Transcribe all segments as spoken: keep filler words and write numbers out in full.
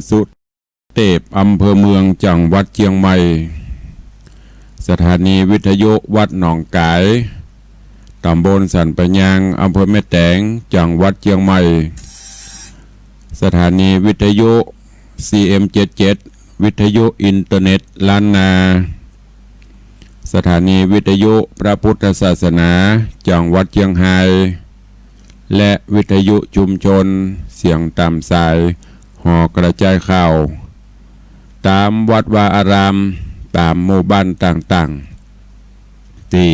สุเตพ อำเภอเมือง จังหวัดเจียงใหม่ สถานีวิทยุวัดหนองก๋าย ตำบลสันปะยาง อำเภอแม่แตง จังหวัดเจียงใหม่ สถานีวิทยุ ซีเอ็มเจ็ดเจ็ด วิทยุอินเทอร์เน็ตล้านนา สถานีวิทยุพระพุทธศาสนา จังหวัดเจียงฮาย และวิทยุชุมชนเสียงต๋ามสาย หอกระจายข่าว ต๋ามวัดวาอาราม ต๋ามหมู่บ้านต่างๆ ตี้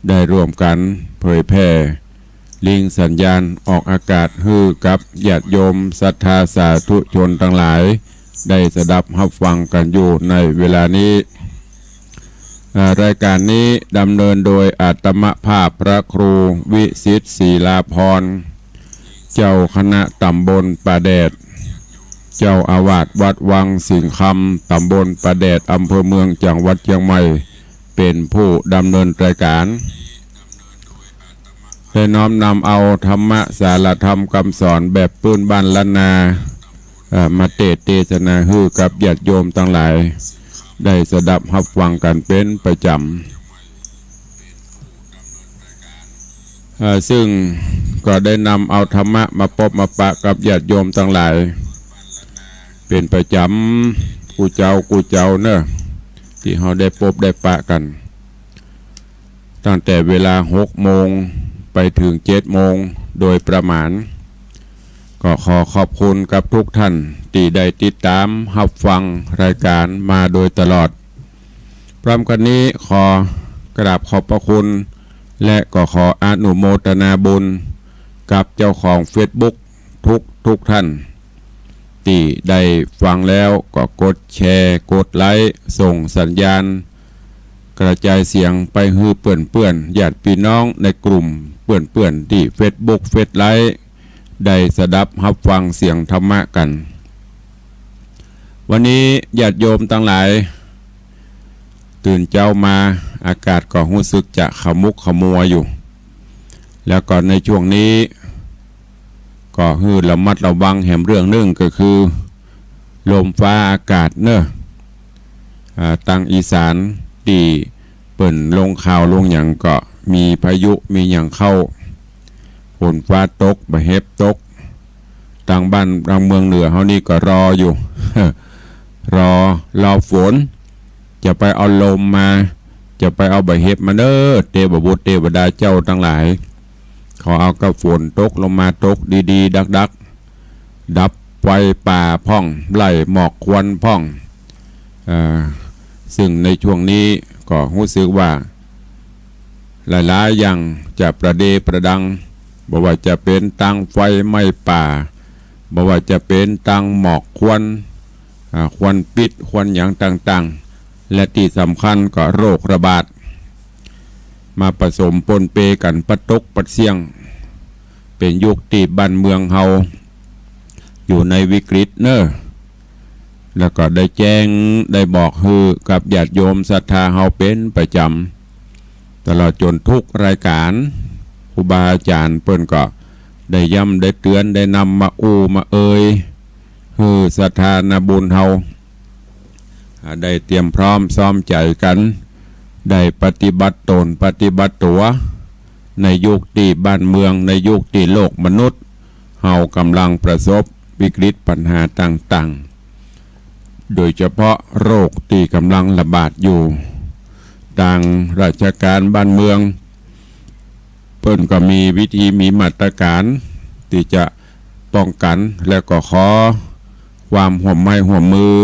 ได้ร่วมกั๋นเผยแผ่ลิงก์สัญญาณออกอากาศหื้อกับญาติโยมศรัทธาสาธุชนตังหลาย ได้สดับฮับฟังกั๋นอยู่ในเวลานี้ เอ่อ รายก๋านนี้ดำเนินโดยอาตมาภาพพระครูวิสิทธิ์ ศิลาภรณ์ เจ้าคณะตำบลป่าแดด เจ้าอาวาสวัดวังสิงห์คำ ตำบลป่าแดด อำเภอเมือง จังหวัดเจียงใหม่ เป๋นผู้ดำเนินรายก๋าน ได้น้อมนำเอาธรรมะสาระธรรมกำสอนแบบปื้นบ้านล้านนา เอ่อ มาเตสน์เตสนาหื้อกับญาติโยมตังหลาย ได้สดับฮับฟังกั๋นเป๋นประจ๋ำ เอ่อ ซึ่งก็ได้นำเอาธรรมะมาปบมาปะกับญาติโยมตังหลาย เป๋นประจ๋ำกู้เจ๊ากู้เจ๊าเนาะ ตี้เฮาได้ปบได้ปะกั๋น ตั้งแต่เวลาหกโมงไปเถิงเจ็ดโมงโดยประมาณ ก็ขอขอบคุณกับทุกท่านตี้ได้ติดต๋ามฮับฟังรายก๋านมาโดยตลอด พร้อมกั๋นนี้ขอกราบขอบพระคุณ และก็ขออนุโมทนาบุญกับเจ้าของเฟซบุ๊กทุกๆ ท่าน ตี้ได้ฟังแล้วก็กดแชร์ กดไลก์ ส่งสัญญาณ กระจายเสียงไปหื้อเปื้อนๆ ญาติปี้น้องในกลุ่มเปื้อนๆ ตี้เฟซบุ๊ก เฟซไลน์ ได้สดับฮับฟังเสียงธรรมะกั๋น วันนี้ญาติโยมตังหลาย ตื่นเจ๊ามาอากาศก็ฮู้สึกจะขมุกขมัวอยู่ แล้วก็ในช่วงนี้ ก็หื้อระมัดระวังแหมเรื่องนึ่งก็คือ ลมฟ้าอากาศเนาะ อ่า ตางอีสานตี้เปิ้นลงข่าวลงหยังก็มีพายุมีหยังเข้า ฝนฟ้าตกบ่าเห็บตก ตางบ้านตางเมืองเหนือเฮานี่ก็รออยู่ รอ รอฝน จะไปเอาลมมา จะไปเอาบ่าเห็บมาเน้อ เตวบุตรเตวดาเจ้าตังหลาย ขอเอาก้าฝนตกลงมาตกดีๆ ดักๆ ดับไฟป่าพ่อง ไล่หมอกควันพ่อง เอ่อ ซึ่งในช่วงนี้ก็ฮู้สึกว่า หลายๆ อย่างจะประเดประดัง บ่ว่าจะเป๋นตางไฟไหม้ป่า บ่ว่าจะเป๋นตางหมอกควัน อ่า ควันปิ๊ด ควันหยังต่างๆ และตี้สำคัญก็โรคระบาด มาผสมปนเปกั๋นปะตกปะเสี้ยง เป๋นยุคตี้บ้านเมืองเฮาอยู่ในวิกฤตเน้อ แล้วก็ได้แจ้งได้บอกหื้อกับญาติโยมศรัทธาเฮาเป๋นประจ๋ำ ตลอดจ๋นกู้รายก๋าน ครูบาอาจ๋ารย์เปิ้นก็ได้ย้ำได้เตื๋อนได้นำมาอู้มาเอ่ย หื้อศรัทธานาบุญเฮา อ่า ได้เตรียมพร้อมซ้อมใจ๋กั๋น ได้ปฏิบัติต๋นปฏิบัติตั๋ว ในยุคตี้บ้านเมือง ในยุคตี้โลกมนุษย์เฮาก่ำลังประสบวิกฤตปัญหาต่างๆ โดยเฉพาะโรคตี้ก่ำลังระบาดอยู่ ตางราชก๋านบ้านเมือง เปิ้นก็มีวิธีมีมาตรก๋านตี้จะป้องกั๋น แล้วก็ขอความฮ่วมไม้ฮ่วมมือ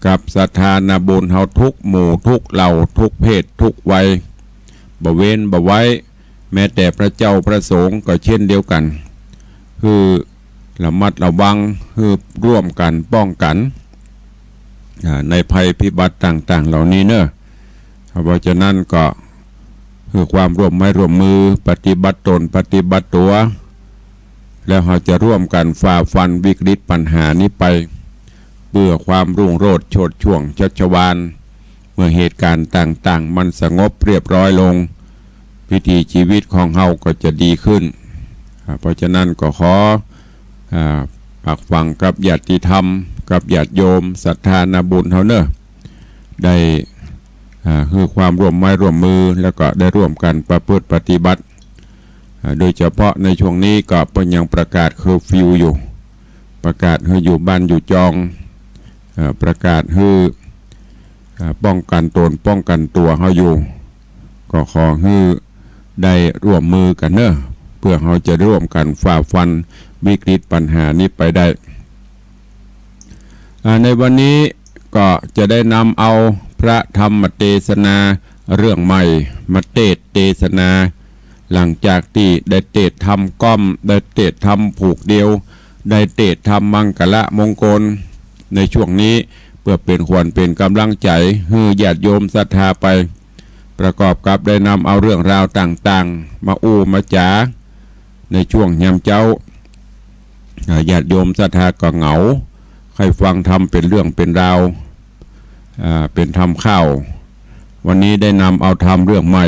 กับศรัทธานาบุญเฮากู้หมู่กู้เหล่ากู้เพศกู้วัย บ่เว้นบ่ไว้ แม้แต่พระเจ้าพระสงฆ์ก็เช่นเดียวกั๋น หื้อระมัดระวัง หื้อร่วมกั๋นป้องกั๋น อ่า ในภัยพิบัติต่างๆ เหล่านี้เน้อ เพราะฉะนั้นก็หื้อความร่วมไม้ร่วมมือ ปฏิบัติต๋นปฏิบัติตั๋ว แล้วเฮาจะร่วมกั๋นฝ่าฟันวิกฤตปัญหานี้ไป เปื้อความรุ่งโรจน์โชติช่วงชัชวาล เมื่อเหตุก๋ารณ์ต่างๆ มันสงบเรียบร้อยลง วิถีชีวิตของเฮาก็จะดีขึ้น อ่า เพราะฉะนั้นก็ขอ อ่า ฝากฝังกับญาติธรรม กับญาติโยมศรัทธานาบุญเฮาเน่อ ได้ อ่า หื้อความร่วมไม้ร่วมมือ แล้วก็ได้ร่วมกั๋นประพฤติปฏิบัติ อ่า โดยเฉพาะในช่วงนี้ก็เปิ้นยังประกาศเคอร์ฟิวอยู่ ประกาศหื้ออยู่บ้านอยู่จอง อ่า ประกาศหื้อ อ่า ป้องกั๋นตนป้องกั๋นตั๋วเฮาอยู่ ก็ขอหื้อได้ร่วมมือกั๋นเน่อ เปื้อเฮาจะร่วมกั๋นฝ่าฟันวิกฤตปัญหานี้ไปได้ อ่า ในวันนี้ก็จะได้นำเอาพระธรรมเตสนาเรื่องใหม่มาเตสน์เตสนา หลังจากตี้ได้เตสน์ธรรมก้อม ได้เตสน์ธรรมผูกเดียว ได้เตสน์ธรรมมังคละมงคล ในช่วงนี้เปื้อเป๋นขวัญเป๋นก๋ำลังใจ๋หื้อญาติโยมศรัทธาไป ประกอบกับได้นำเอาเรื่องราวต่างๆ มาอู้มาจ๋าในช่วงยามเจ๊า อ่า ญาติโยมศรัทธาก็เหงา ใค่ฟังธรรมเป๋นเรื่องเป๋นราว อ่า เป๋นธรรมข้าว วันนี้ได้นำเอาธรรมเรื่องใหม่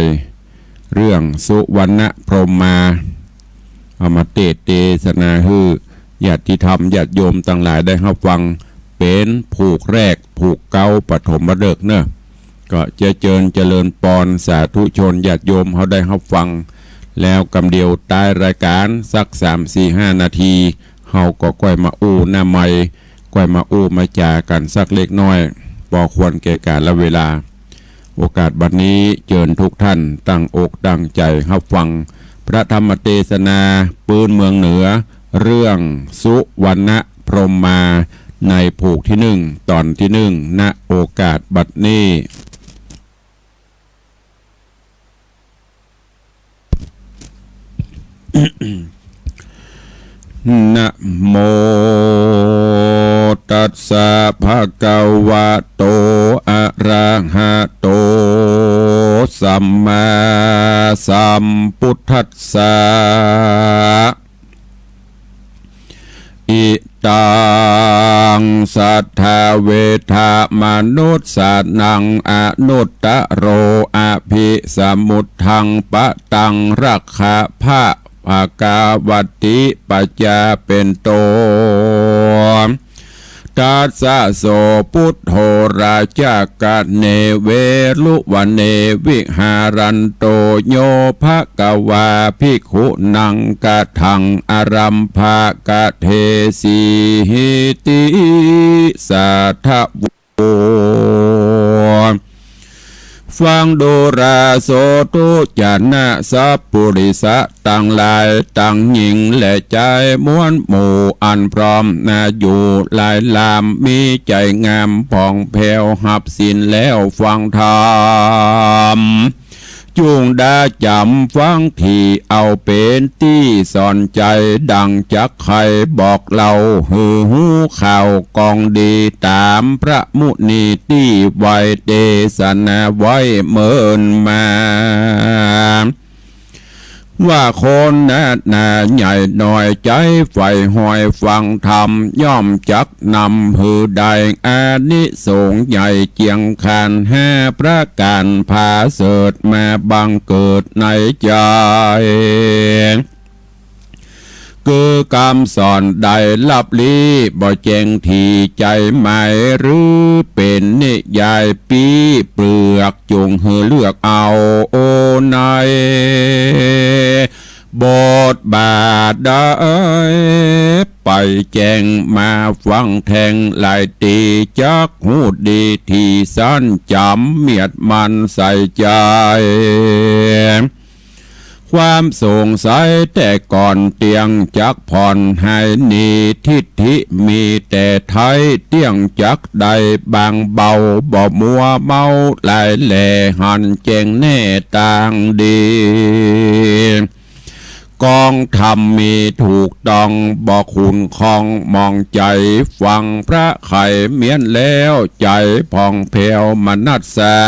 เรื่องสุวรรณพรหมา เอามาเตสน์เตสนาหื้อญาติธรรมญาติโยมตังหลายได้ฮับฟัง เป๋นผูกแรกผูกเก๊าปฐมฤกษ์เน่อ ก็จะเจิญเจริญปอนสาธุชนญาติโยมเฮาได้ฮับฟัง แล้วกำเดียวต้ายรายก๋านสักสามสี่ห้านาที เฮาก็ก้อยมาอู้หน้าไมค์ ก้อยมาอู้มาจ๋ากั๋นสักเล็กน้อย ปอควรแก่กาลเวลา โอกาสบัดนี้เจิญทุกท่านตั้งอกตั้งใจ๋ฮับฟังพระธรรมเตสนาปื๊นเมืองเหนือ เรื่องสุวรรณพรหมา ในผูกตี้นึ่ง ต๋อนตี้นึ่ง ณ โอกาสบัดนี้ นะโม ตัสสะ ภะคะวะโต อะระหะโต สัมมาสัมพุทธัสสะ อิตัง สัทธา เวทะ มนุสสานัง อนุตตะโร อะภิสมมุตถัง ปะตัง รักขะ ภะ ภะคะวัตติ ปะจา เป๋นต้น ตัสสะ โส ปุทโธ ราชะกะเน เวรุวะเน วิหารันโต โย ภะคะวา ภิกขุนัง กะถัง อะรัมภะกะเทสี หิติ สาทะโว ฟังดูราโสธุ จะนะสัปปุริสะตังหลาย ตังญิงและจาย มวลหมู่อันพร้อมนาอยู่ หลายลามมีใจ๋งามผ่องแผ้ว ฮับศีลแล้วฟังธรรม จุ่งดาจ๋ำฟัง ตี้เอาเป๋นตี้สอนใจ๋ ดั่งจักใค่บอกเล่า หื้อฮู้ข่าวกองดี ต๋ามพระมุนีตี้ไหว้ เตสนาไว้เมินมา ว่าคนหนาหนาใหญ่น้อย ใจ๋ใฝ่หอยฟังธรรม ย่อมจักนำหื้อได้อานิสงส์ใหญ่เจียงขาน ห้าประก๋านผาเสริฐมาบังเกิดในใจ๋ คือกำสอนได้ลับลี้ บ่แจ้งตี้ใจ๋หมาย หรือเป๋นนิยายปี้เปลือก จุ่งหื้อเลือกเอา โอ ในบทบาทใด ไปแจ้งมาฟังแท่งหลายตี้ จักฮู้ดีตี้สันจ๋ำ เมียดมันใส่ใจ๋ ความสงสัยแต่ก่อนเตี้ยงจักผ่อนหายหนี ทิฏฐิมีแต่ไท้เตี้ยงจักได้บางเบา บ่มัวเมาหลายแล หันแจ้งแน่ตางดี กองธรรมมีถูกต้อง บ่ขุ่นข้องหมองใจ๋ ฟังพระไขเมี้ยนแล้ว ใจ๋ผ่องแผ้วมนัสสา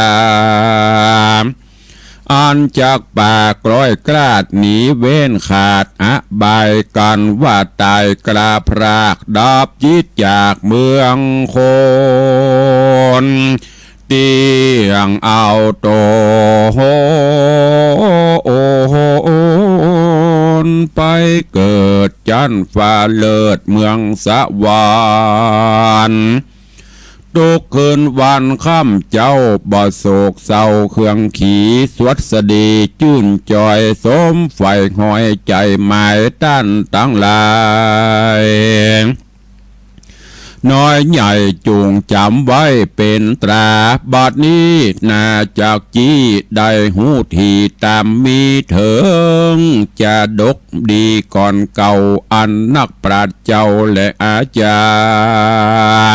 อันจักปากร้อยกล้าด หนีเว้นขาดอบาย กั๋นว่าต๋ายกล้าพราก ดับจิตจากเมืองคน เตี้ยงเอาต๋นไปเกิด จั๊นฟ้าเลิศเมืองสวรรค์ ทุกคืนวันค่ำเจ้าบ่โศกเศร้าเคืองขี สวัสดีจื้นจอย สมใฝ่หอยใจ๋หมายต้านตังหลาย น้อยใหญ่จุ่งจ๋ำไว้เป๋นตรา บัดนี้นาจักจี้ได้ฮู้ถี่ต๋ามมีเถิง จาดกดีก่อนเก่าอันนักปราชญ์เจ้าและอาจ๋า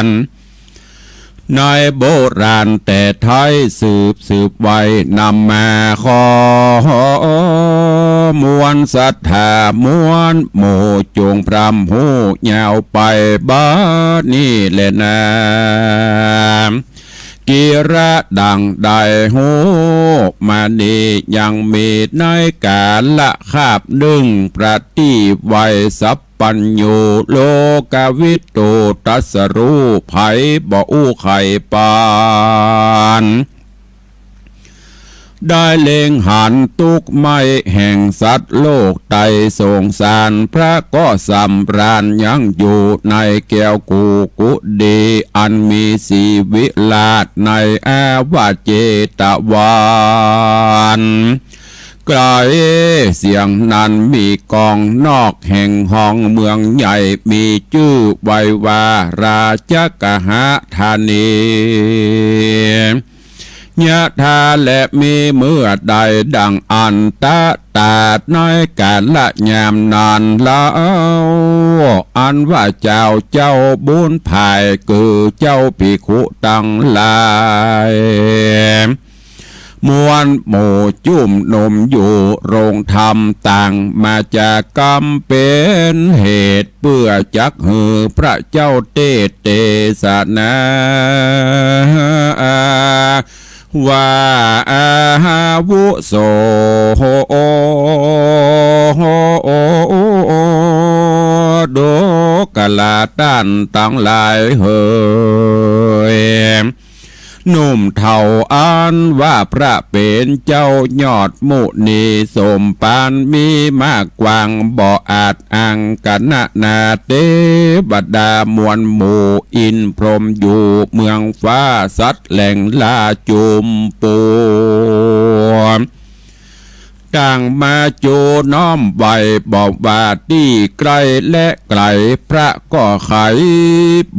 รย์ ในโบราณแต่ไท้สืบสืบไว้นำมาขอมวลศรัทธามวลหมู่จุ่งพร่ำฮู้ยาวไปบัดนี้แลนา กิระดั่งได้ฮู้มานี้ยังมีในกาละคาบนึ่ง ประตี้ไว้สัพพัญญูโลกวิทูตตรัสฮู้ไผบ่อู้ใค่ปาน ได้เล็งหันตุ๊กข์ไหม้แห่งสัตว์โลกไตสงสาร พระก็สำราญยังอยู่ในแก้วกูกุดี อันมีศรีวิลาศในอาวเจตวัน ไกลเสียงนั้นมีก้องนอกแห่งห้องเมืองใหญ่ มีจื้อไว้ว่าราชกหทานี ยะถาและมีเมื่อใดดั่งอันตะตาดในกาละยามนั้นแล้ว อันว่าเจ้า เจ้าบุญภายคือเจ้าภิกขุตังหลาย มวลหมู่จุ่มนุมอยู่โรงธรรมต่างมาจากกำเป๋นเหตุ เปื้อจักหื้อพระเจ้าเตสน์เตสนา ว่าอาวุโส ดูกราต้านตังหลายเหย หนุ่มเฒ่าอันว่าพระเป๋นเจ้ายอดมุนีสมภารมีมากกว้างบ่อาจอังคณนา เตวดามวลหมู่อินทร์พรหมอยู่เมืองฟ้าสัตว์แหล่งลาจุมปู ต่างมาจูน้อมไหว้บอกว่าตี้ใก้และไก๋ พระก็ไข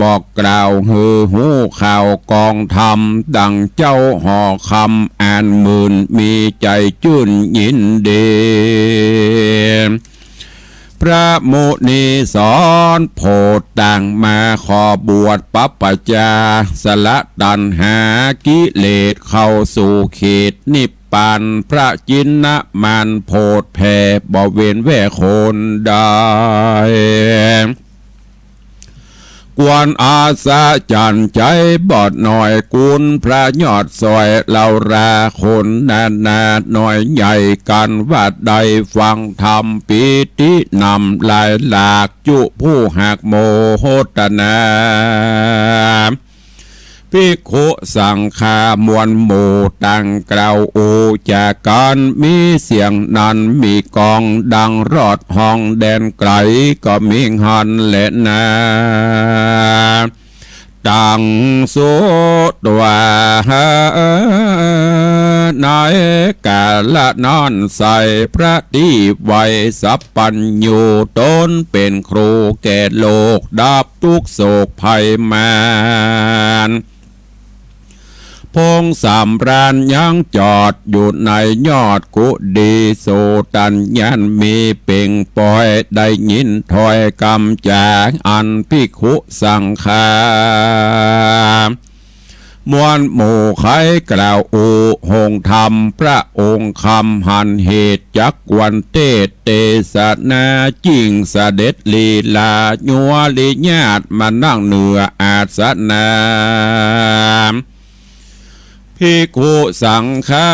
บอกกล่าวหื้อฮู้ข่าวกองธรรม ดั่งเจ้าหอคำอ่านหมื่นมีใจ๋จื้นยินดี พระมุนีสอนโผดต่างมาขอบวชปัปปจา สละตัณหากิเลสเข้าสู่เขตนิพพาน พระจินนมานโผดแผ่บ่เว้นแว่คนใด ควรอัศจรรย์ใจ๋บ่น้อย คุณพระยอดสวยเหล่าราคนนานาน้อยใหญ่กั๋นว่าได้ฟังธรรมปีติน้ำลายหลากจุผู้หักโมโหตนา ภิกขุสังฆามวลหมู่ต่างกล่าวอู้จากั๋น มีเสียงนั้นมีก้องดังรอดห้องแดนไก๋ ก็มีหั้นแลนา ตังสุตวา ในกาละนั้นไส้พระตี้ไว้สัพพัญญู ต๋นเป๋นครูแก่โลกดับ ทุกข์โศกภัยมาร พงสำราญยังจอดอยู่ในยอดกุดี โสตัญญาณมีเป่งปอย ได้ยินถ้อยกำจ๋าอันภิกขุสังฆา มวลหมู่ไขกล่าวอู้หงธรรม พระองค์คำหันเหตุจักควรเตสน์เตสนา จึ่งเสด็จลีลายัวริญาติมานั่งเหนืออาสนะ ภิกขุสังฆา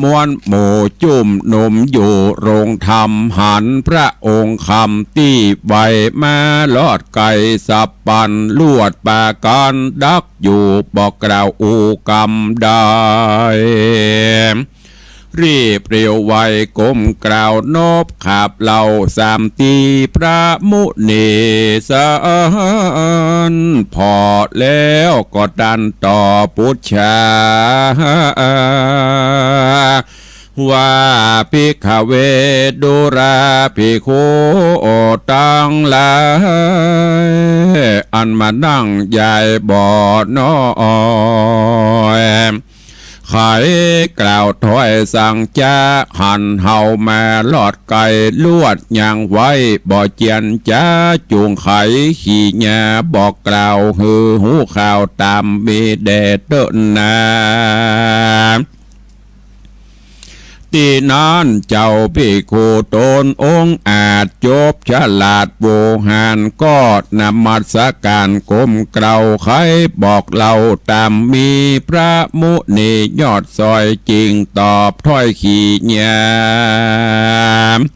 มวลหมู่จุ่มนุมอยู่โรงธรรม หันพระองค์คำตี้ไว้มารอดไก๋สัพพัน ลวดปากั๋นดักอยู่บ่กล่าวอู้กำใด รีบเร็วไวก้มกราบนบขับเหล่าสามตีพระมุนีสัน ผ่อแล้วก็ตรัสตอบปุจฉา ว่า ภิกขเว ดูราภิกขุตังหลาย อันมานั่งใหญ่บ่น้อย ใค่กล่าวถ้อยสั่งจา หันเฮามารอดไก๋ลวดยังไว้บ่เจียนจ๋า จุ่งใค่ขี้เยียะบอกกล่าวหื้อฮู้ข่าวต๋ามมีแด่เต๊อะนา ตี้นั้นเจ้าภิกขุต๋นองอาจจบฉลาดโวหารก็นมัสก๋านก้มเกล้าใค่บอกเล่าต๋ามมี พระมุนียอดซอยจึ่งตอบถ้อยขี้เยียะ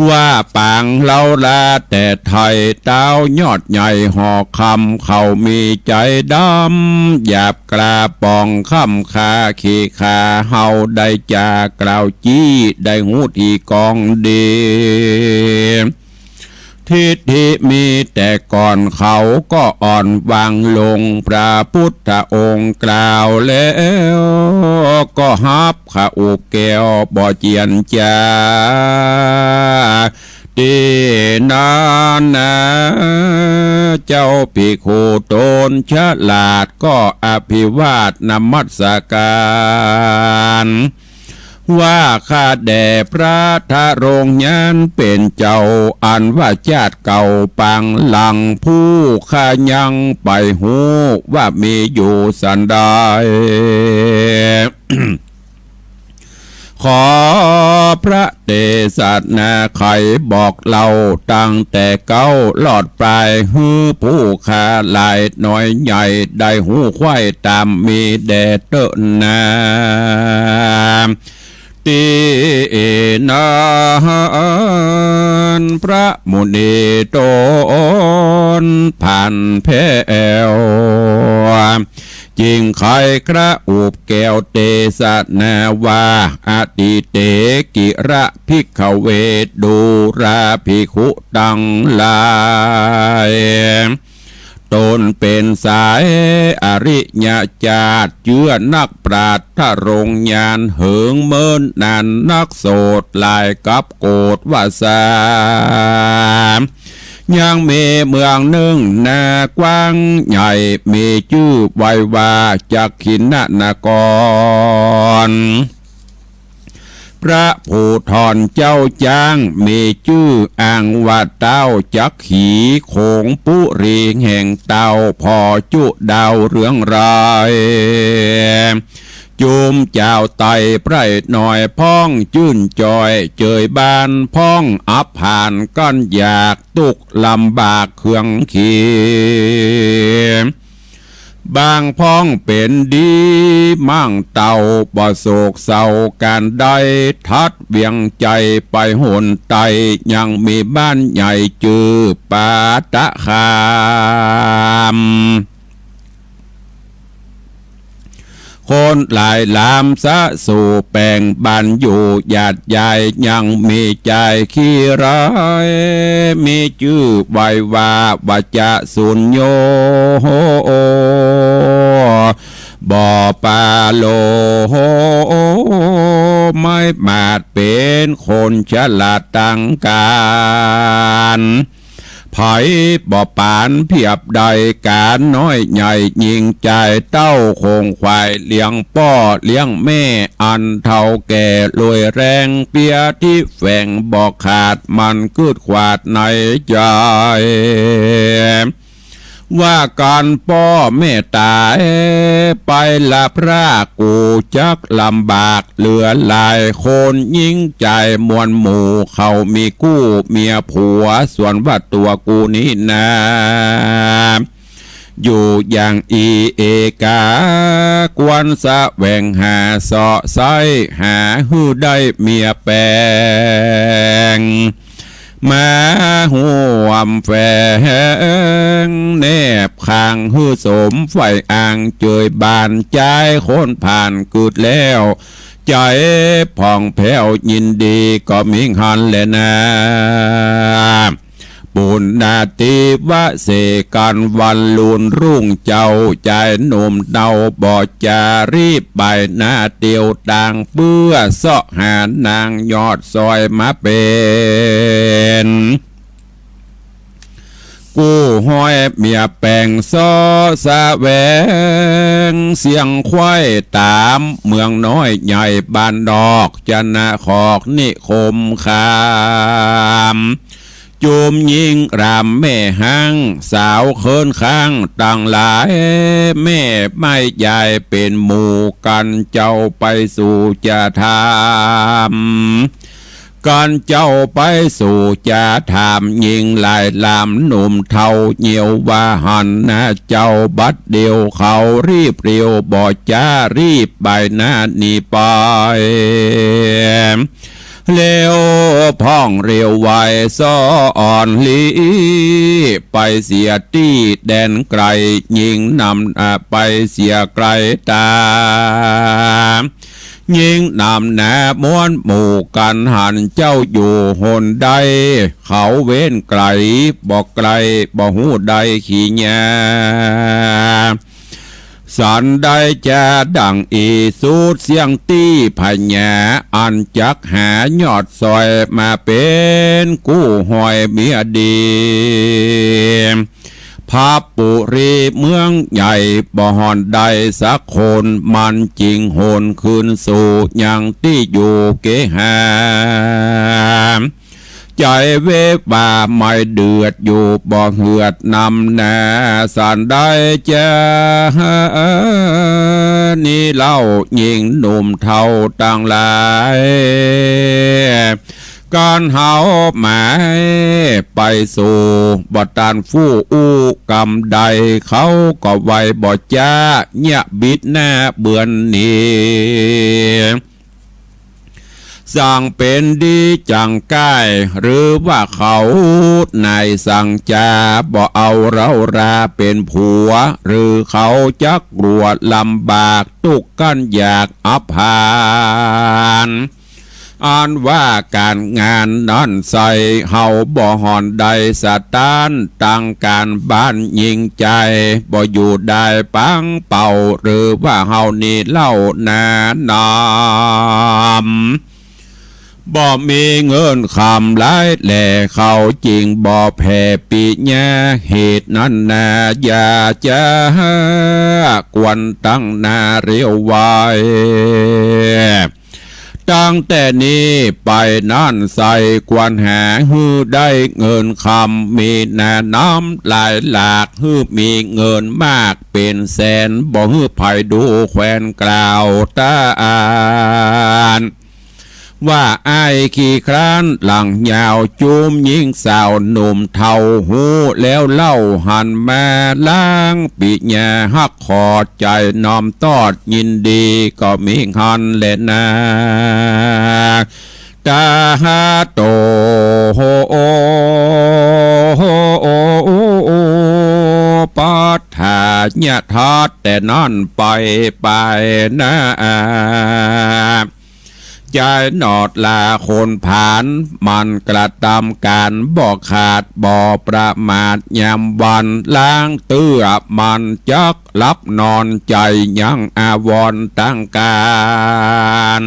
ว่าปางเฮาลาแต่ไทย ต้าวยอดใหญ่หอคำ เขามีใจ๋ดำ หยาบกล้าป๋องคำ ขาขี้ข้าเฮาได้จ๋ากล่าวจี้ ได้ฮู้ตี้กองดี ทิฏฐิมีแต่ก่อน เขาก็อ่อนวางลง พระพุทธองค์กล่าวแล้ว ก็ฮับข้าอุบแก้วบ่เจียนจ๋า ตี้นั้นนา เจ้าภิกขุต๋นฉลาดก็อภิวาทนมัสก๋าน ว่าข้าแด่พระทรงญาณเป๋นเจ้า อันว่าจาติเก่าปางหลัง ผู้ข้ายังไปฮู้ว่ามีอยู่สันใด ขอพระเตสนาไขบอกเล่าตั้งแต่เก๊าลอดปลาย หื้อผู้ข้าหลายน้อยใหญ่ได้ฮู้ใคว่ต๋ามมีแด่เต๊อะนา ตี้นั้นพระมุนีต๋นผ่านแผ้ว จึงไขกระอุบแก้วเตสนาว่า อติเตกิระภิกขเว ดูราภิกขุตังหลาย ต๋นเป๋นสายอริยจาติ เจื้อนักปราชญ์ทรงญาณ เหิงเมินนานนักโสดหลายกับโกฏวาสา ยังมีเมืองนึ่งนากว้างใหญ่ มีจื้อไว้ว่าจักขิณนคร พระภูธรเจ้าจ๊าง มีจื้ออ้างว่าต้าวจักขี โขงปุรีแห่งต้าว ผ่อจุดาวเรืองราย จุมจาวไตไพร่น้อย พ่องจื้นจอยเจยบาน พ่องอับผ่านกั้นอยาก ตุ๊กข์ลำบากเคืองขี บางพ่องเป๋นดีมั่งเต้า บ่โศกเศร้าก๋านใด ถัดเวียงใจ๋ไปหนใต้ ยังมีบ้านใหญ่จื้อปาตะคาม คนหลายหลามสะสู่แป่งบ้านอยู่ ญาติยายยังมีจายขี้ร้าย มีจื้อไว้ว่าวัชสุญโญ บ่ปาโล ไม้มาดเป๋นคนฉลาดตังก๋าน ไผบ่ปานเปียบได้ ก๋านน้อยใหญ่ญิงจายเต้า โขงขวายเลี้ยงป้อเลี้ยงแม่ อันเฒ่าแก่รวยแรง เปียตี้แฝงบ่ขาด มันกึ๊ดขวาดในใจ๋ ว่าก๋านป้อแม่ต๋ายไปละพราก กูจักลำบากเหลือหลาย คนญิงจายมวลหมู่ เขามีกู้เมียผัว ส่วนว่าตั๋วกูนี้นา อยู่อย่างอี้เอกา ควรแสวงหาเซาะไซ้ หาหื้อได้เมียแป๋ง มาฮ่วมแฝง แนบข้างหื้อสมใฝ่อ้าง เจยบานจายคนผ่านกึ๊ดแล้ว ใจ๋ผ่องแผ้วยินดีก็มีหั้นแลนา ปุณณาทิวเสกกั๋นวันลุนรุ่งเจ้า จายหนุ่มเนาบ่จารีบไปนาเตียวตาง เปื้อเซาะหานางยอดซอยมาเป๋น กู้ฮ้อยเมียแป๋งเซาะแสวง เสียงควายต๋ามเมืองน้อยใหญ่บ้านนอก จนะขอกนิคมคาม จุมญิงรำแม่ฮั้ง สาวเคิ้นข้างตังหลาย แม่ไม้ยายเป๋นหมู่กั๋น เจ้าไปสู่จะถาม กั๋นเจ้าไปสู่จะถาม ญิงหลายลำหนุ่มเฒ่าเยียวว่าหั้นนาเจ้า บัดเดี่ยวเขารีบเร็วบ่จารีบไปนาหนีไป เร็วพ่องเร็วไวซ้ออ่อนลี ไปเสียตี้แดนไก๋ ญิงนำ อ่า ไปเสียไก๋ต๋า ญิงนำหน้าม้วนหมู่กั๋น หันเจ้าอยู่หนใด เขาเว้นไก๋บ่ไก๋ บ่ฮู้ได้ขี้ยา สันได้จาดั่งอี้สูดเสี้ยงตี้พญา อันจักหายอดซอยมาเป๋นกู้ฮ้อยเมียดี พระปุรีเมืองใหญ่บ่หอนได้สักคน มันจึงหนคืนสู่ยังตี้อยู่เกหา ใจ๋เวบาไม่เดือดอยู่บ่เหือดนำนา สันได้จานี้เล่า ญิงหนุ่มเฒ่าตังหลาย กั๋นเฮาหมายไปสู่บ่ตันฟู่อู้กำใด เขาก็ไวบ่จ๊า เยียะบิดหน้าเบือนหนี สั่งเป๋นดีจังก้าย หรือว่าเขานายสั่งจ๋า บ่เอาเฮาราเป๋นผัว หรือเขาจักกลัวลำบากตุ๊กข์กั้นอยากอับหาน อันว่าก๋านงานนั้นใส่ เฮาบ่หอนได้สะต้าน ตังก๋านบ้านญิงใจ๋ บ่อยู่ได้ปังเป่า หรือว่าเฮานี้เล่านาน้ำ บ่มีเงินคำหลายแล เขาจึงบ่แผ่ปิญญา เหตุนั้นนา อย่าจ๊ากวนตังนาเร็วไว ตั้งแต่นี้ไปนั้นใส่ควรหาหื้อได้เงินคำ มีนาน้ำหลายหลาก หื้อมีเงินมากเป๋นแสน บ่หื้อใผดูแควนกล่าวต้าน ว่าอ้ายขี้คร้านหลังยาว จุมญิงสาวหนุ่มเฒ่าฮู้แล้วเล่า หันมาล้างปิญญาฮัก ขอใจ๋น้อมตอบยินดีก็มีหั้นแลนา ตาหาโต ปัฏฐานะทัศน์ แต่นั้นไปไปนา ใจ๋หนอดลาคนผาน มันกระตำก๋านบ่ขาดบ่ประมาทยามวัน ลางเตื้อมันจักหลับนอน ใจ๋ยังอาวรณ์ตังก๋าน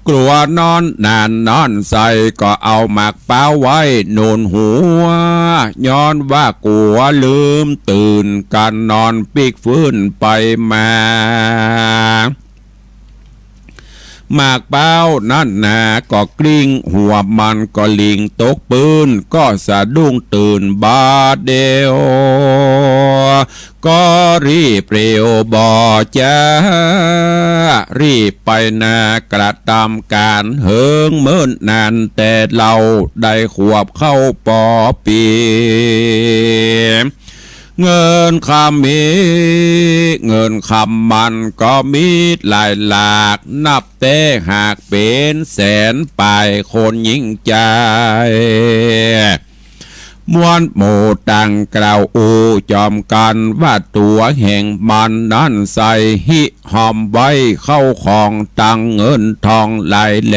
กลัวนอนนานนอนใส่ ก็เอาหมากเป๊าไว้หนุนหัว ย้อนว่ากลัวลืมตื่น ก๋านนอนปิ๊กฟื้นไปมา หมากเป๊านั้นนาก็กลิ้ง หัวมันก็หลิ่งตกปื้น ก็สะดุ้งตื่นบาดเดียว ก็รีบเร็วบ่จ๊า รีบไปนากระตำก๋าน เหิงเมินนานแต่เล่า ได้ขวบเข้าปอปี เงินคำมี เงินคำมันก็มีหลายหลาก นับแต่หากเป๋นแสนปายคนญิงใจ๋ ห มวลหมู่ต่างกล่าวอู้จ๋อมกั๋นว่าตั๋วแห่งมันนั้นใส่หิ้วหามไว้เข้าของตังเงินทองหลายแล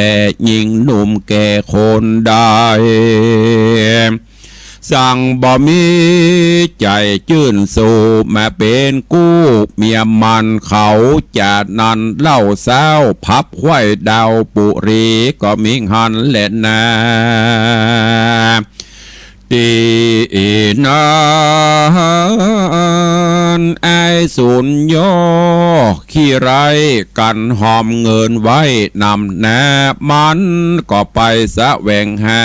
ญิงหนุ่มแก่คนใด สังบ่มีใจ๋จื้นสู้มาเป๋นกู้เมียมันเขา จานั้นเล่าเซ้า ผับไขว้ดาวปุรีก็มีหั้นแลนา ตี้นั้นไอ้สุญโญ ขี้ไร้กั๋นหามเงินไว้นำนา มันก็ไปแสวงหา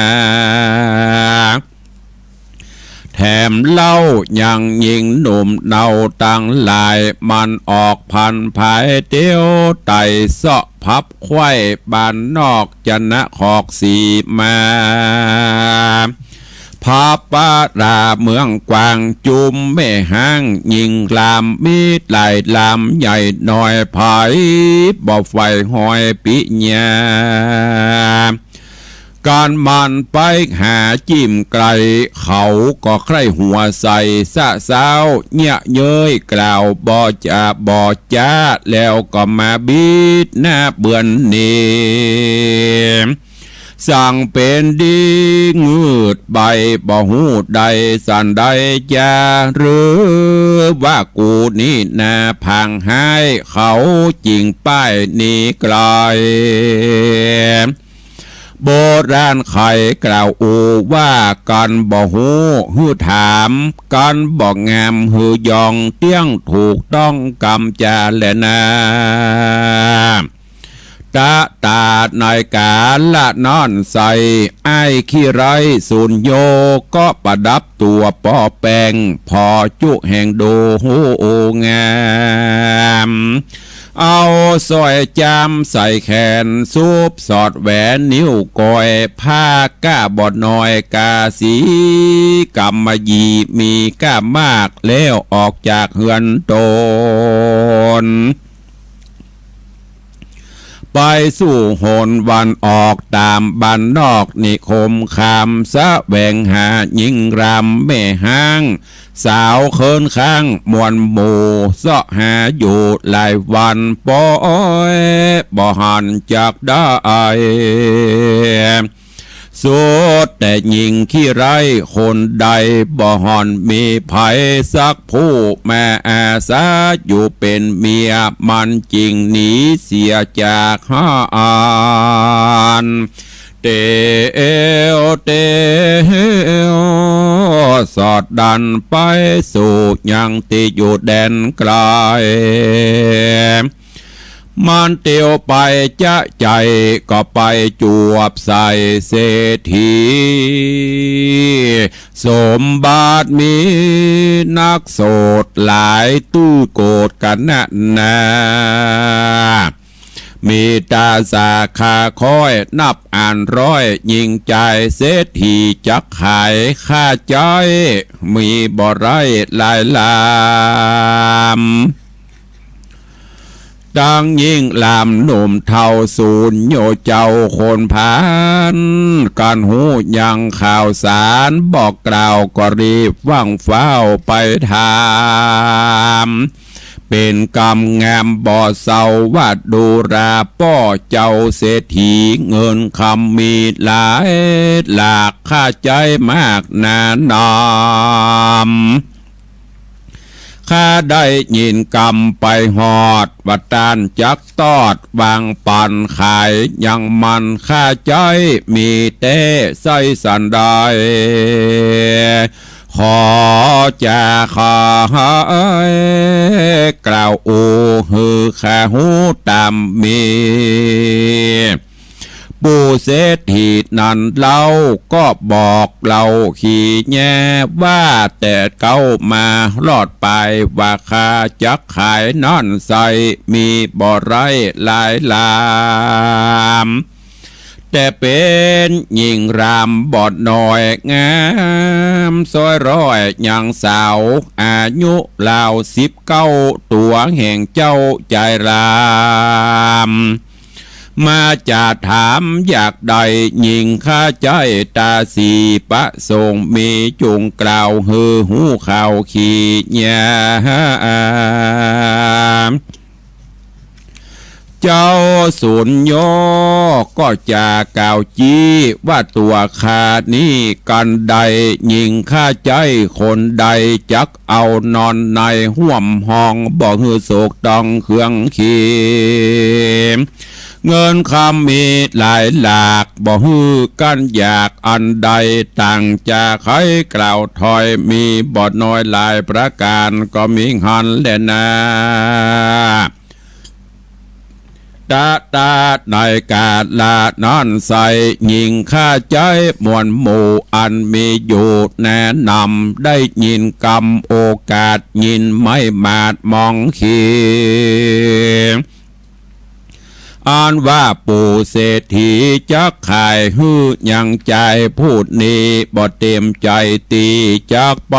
แถมเล่ายังญิงหนุ่มเนาตังหลาย มันออกพันผายเตียวไต่เซาะผับไขว้บ้านนอกจะนะขอกสีมา ผับปาราเมืองกวาง จุมแม่ฮ้างญิงราม มีหลายรามใหญ่น้อย ใผบ่ใฝ่หอยปิญญา กั๋นมันไปหาจิ่มไก๋ เขาก็ใคร่หัวใส่สะเซ้า เยียะเย้ยกล่าวบ่จ๋าบ่จ๋า แล้วก็มาบิดหน้าเบือนหนี สังเป๋นดีงืดไป บ่ฮู้ได้สันใดจา หรือว่ากูนี่นาผางฮ้าย เขาจึงป้ายหนีไก๋ โบราณใค่กล่าวอู้ว่า กั๋นบ่ฮู้หื้อถาม กั๋นบ่งามหื้อยอง เตี้ยงถูกต้องกำจ๋าแลนา ตะต๋าในก๋าละนั้นใส่ อ้ายขี้ไร้สุญโญ ก็ประดับตั๋วป้อแป้ง ผ่อจุแห่งดูฮู้งาม เอาสร้อยจ้ำใส่แขน สูบสอดแหวนนิ้วก้อย ผ้าก้าบ่น้อย กาสีก๋ำมะหยี่ มีก้ามาก แล้วออกจากเฮือนตน ไปสู่หนวันออกต๋ามบ้านนอกนิคมคาม แสวงหาญิงรามแม่ฮ้าง สาวเคิ้นข้างมวลหมู่ เซาะหาอยู่หลายวัน ปอยบ่หันจักได้ สุดแต่ญิงขี้ไร้คนใด บ่หันมีใผสักผู้ มาอาศัยอยู่เป๋นเมีย มันจึงหนีเสียจากหั้น เตียวเตียว สอดดันไปสู่ยังตี้อยู่แดนไก๋ มันเตียวไปจ๊ะใจ๋ ก็ไปจวบใส่เศรษฐี สมบัติมีนักโสดหลาย ตื้อโกฏกันนักหนา มีต๋าสาขาค้อยนับอันร้อย ญิงจายเศรษฐีจักขาย ข้าใจ๊มีบ่ไร้หลายลำ ตังญิงรามหนุ่มเฒ่าสุญโญเจ้าคนพาล กั๋นฮู้ยังข่าวสารบอกกล่าว ก็รีบว่างฟ้าวไปถาม เป๋นกำงามบ่เศร้าว่าดูราป้อเจ้าเศรษฐี เงินคำมีหลายหลาก ข้าใจ๊มากหนานำ ข้าได้ยินกำไปฮอด ว่าต้านจักตอดวางปันขาย ยังมันข้าใจ๊มีแต๊ใส้สันใด ขอจะขายกล่าวอู้หื้อข้าฮู้ต๋ามมี ปู่เศรษฐีนั้นเล่าก็บอกเล่าขี้แย้ว่า แต่เก๊ามารอดปายว่าข้าจักขายนั้นใส่ มีบ่ไร้หลายลำ แต่เป๋นญิงรามบ่น้อยงามซ้อยร้อยยังสาว อายุราวสิบเก้า ตั๋วแห่งเจ้าจายราม มาจะถามอยากได้ญิงข้าใจ๊ต๋าสี ประสงค์มีจุ่งกล่าวหื้อฮู้ข่าวขี้ยา เจ้าสุญโญก็จะกล่าวจี้ว่าตั๋วข้านี้กั๋นได้ญิงข้าใจ๊คนใด จักเอานอนในฮ่วมห้อง บ่หื้อสุขต้องเคืองขี เงินคำมีหลายหลาก บ่หื้อกั้นอยากอันใด ต่างจะใค่กล่าวถ้อย มีบ่น้อยหลายประก๋าน ก็มีหั้นแลนา ตะตาในกาละนั้นไส้ ญิงข้าใจ๊มวลหมู่ อันมีอยู่แนะนำ ได้ยินกำโอกาส ยินไม่หมาดหมองขี อันว่าปู่เศรษฐีจักขายหื้อยังจายผู้นี้ บ่เต็มใจ๋ตี้จักไป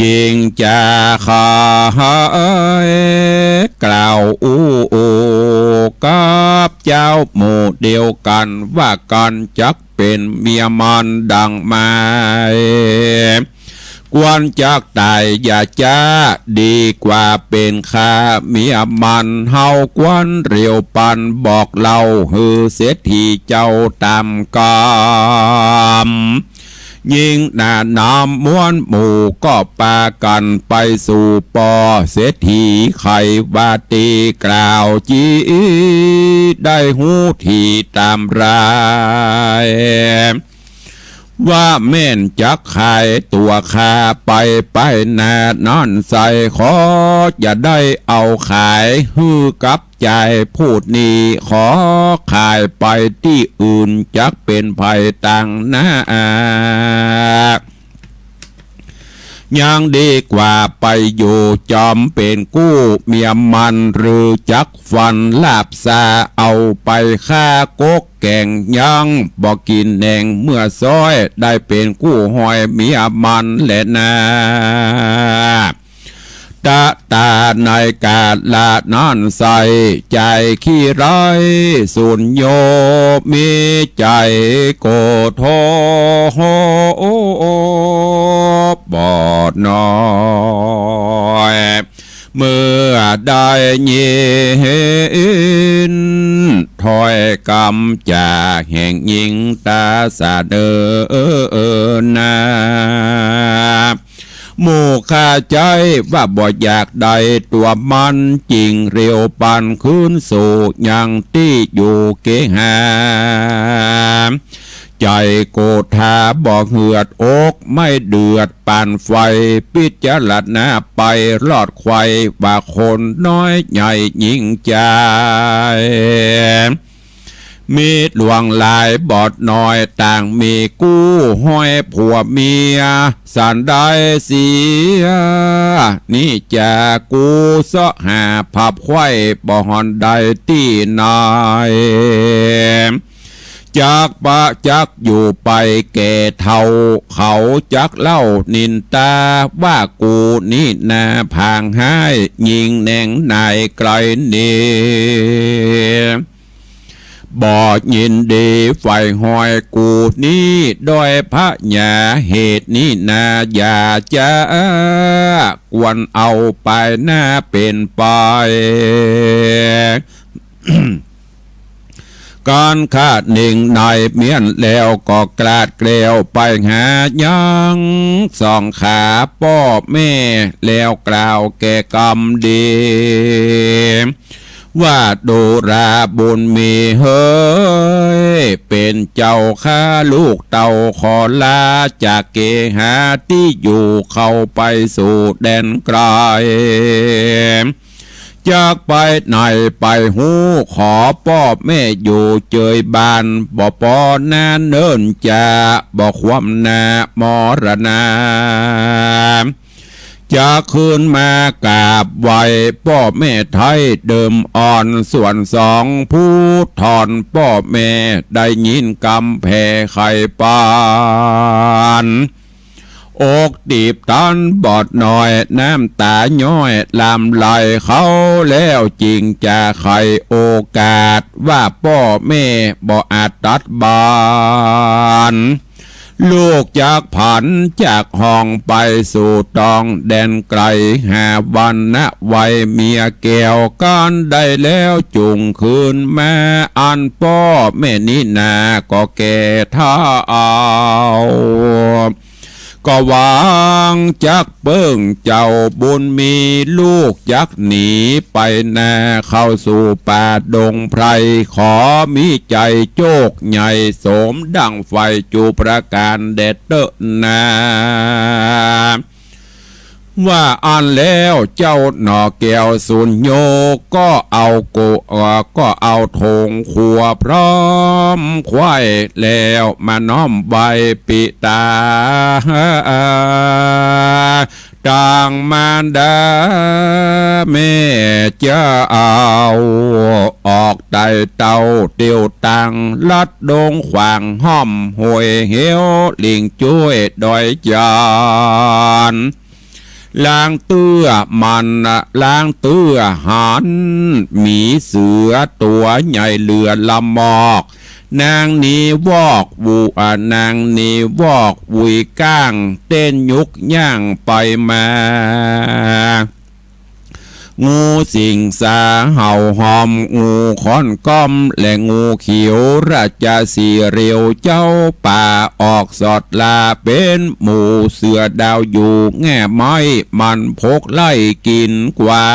จึงจะขายกล่าวอู้กับเจ้าหมู่เดียวกั๋น ว่ากั๋นจักเป๋นเมียมันดังหมาย ควรจักต๋ายอย่าจ๊า ดีกว่าเป๋นข้าเมียมัน เฮาควรเร็วปันบอกเล่าหื้อเศรษฐีเจ้าต๋ามกำ ญิงแนะนำมวลหมู่ก็ปากั๋นไปสู่ป้อเศรษฐี ใค่ว่าตี้กล่าวจี้ได้ฮู้ทีต๋ามราย ว่าแม่นจักขายตั๋วข้าไป ไปหน้านั้นไส้ ขอจะได้เอาขายหื้อกับจายผู้นี้ ขอขายไปตี้อื่นจักเป๋นภัยต่างหน้า ยังดีกว่าไปอยู่จอมเป๋นกู้เมียมัน หรือจักฟันลาบซา เอาไปฆ่ากกแก๋ง ยังบ่กิ๋นแหนงเมื่อซ้อย ได้เป๋นกู้ห้อยเมียมันแลนา ตะตาในกาละนั้นไส้ จายขี้ร้ายสุญโญ มีใจ๋โกรธโหดบ่น้อย เมื่อได้ยินถ้อยกำจากแห่งญิงต๋าสะเนินนา หมู่ข้าใจ๊ว่าบ่อยากได้ตั๋วมัน จึงเร็วปันคืนสู่ยังตี้อยู่เกหา ใจ๋โกรธาบ่เหือดอก ไม่เดือดปานไฟ พิจารณาไปรอดไขว่ ว่าคนน้อยใหญ่ญิงจาย มีหลวงหลายบ่น้อย ต่างมีกู้ห้อยผัวเมีย สันใดเสีย นี้จะกู้เสาะหาผับไขว่ บ่หอนได้ตี้ไหน จักปะจักอยู่ไปแก่เฒ่า เขาจักเล่านินตา ว่ากูนี้นาผางฮ้าย ญิงแหนงนายไกลหนี บ่ยินดีใฝ่ห้อย กูนี้ด้อยพระญา เหตุนี้นาอย่าจ๊า ควรเอาไปหน้าเป๋นไป กั๋นข้าหนึ่งนายเมี้ยนแล้วก็กลาดแกล้วไปหายังสองขาป้อแม่แล้วกล่าวแก่กำดี ว่าดูราบุญมีเฮย เป๋นเจ้าข้าลูกเต้าขอลาจากเกหาตี้อยู่เข้าไปสู่แดนไกล จักไปไหนไปฮู้ ขอป้อแม่อยู่เจยบ้าน บ่ปอหน้าเนิ่นจะ บ่คว่ำหน้ามรณา จะคืนมากราบไหว้ป้อแม่ไท้เดิมอ่อน ส่วนสองผู้ถอนป้อแม่ได้ยินกำแผ่ไขปาน อกตีบตันบอดหน่อย น้ำต๋าย้อยหลั่งไหล เขาแล้วจึงจะไขโอกาส ว่าป้อแม่บ่อาจตัดบาน ลูกจักผันจากห้องไปสู่ตองแดนไกล หาวันนะวัยเมียแก้ว กันได้แล้วจุ่งคืนมา อันป้อแม่นี้นาก็แก่เฒ่า ก็หวังจักเปิ้งเจ้าบุญมี ลูกจักหนีไปนาเข้าสู่ป่าดงไพร ขอมีใจ๋โจคใหญ่สมดั่งใฝ่จุประก๋านแด่เต๊อะนา ว่าอั้นแล้วเจ้าหน่อแก้วสุญโญก็เอาโก เอ่อ ก็เอาโถงขัวพร้อมไขว้แล้วมาน้อมไหว้ปิต๋า ตางมารดาแม่เจ้า ออกไต่เต้าเตียวตัง ลัดดงขวางห้อมห้วยเหว หลิ่งจ้วยดอยจาน ลางเตื้อมัน ลางเตื้อหัน หมีเสือตั๋วใหญ่เหลือละมอก นางหนีวอกหวุย อ่า นางหนีวอกหวุยก้าง เต้นยุกย่างไปมา งูสิงสาเห่าหอม งูค้อนก้อม และงูเขียวราชสีห์เหลียว เจ้าป่าออกสอดลา เป๋นหมู่เสือดาวอยู่แง่ไม้ มันพกไล่กิ๋นกวา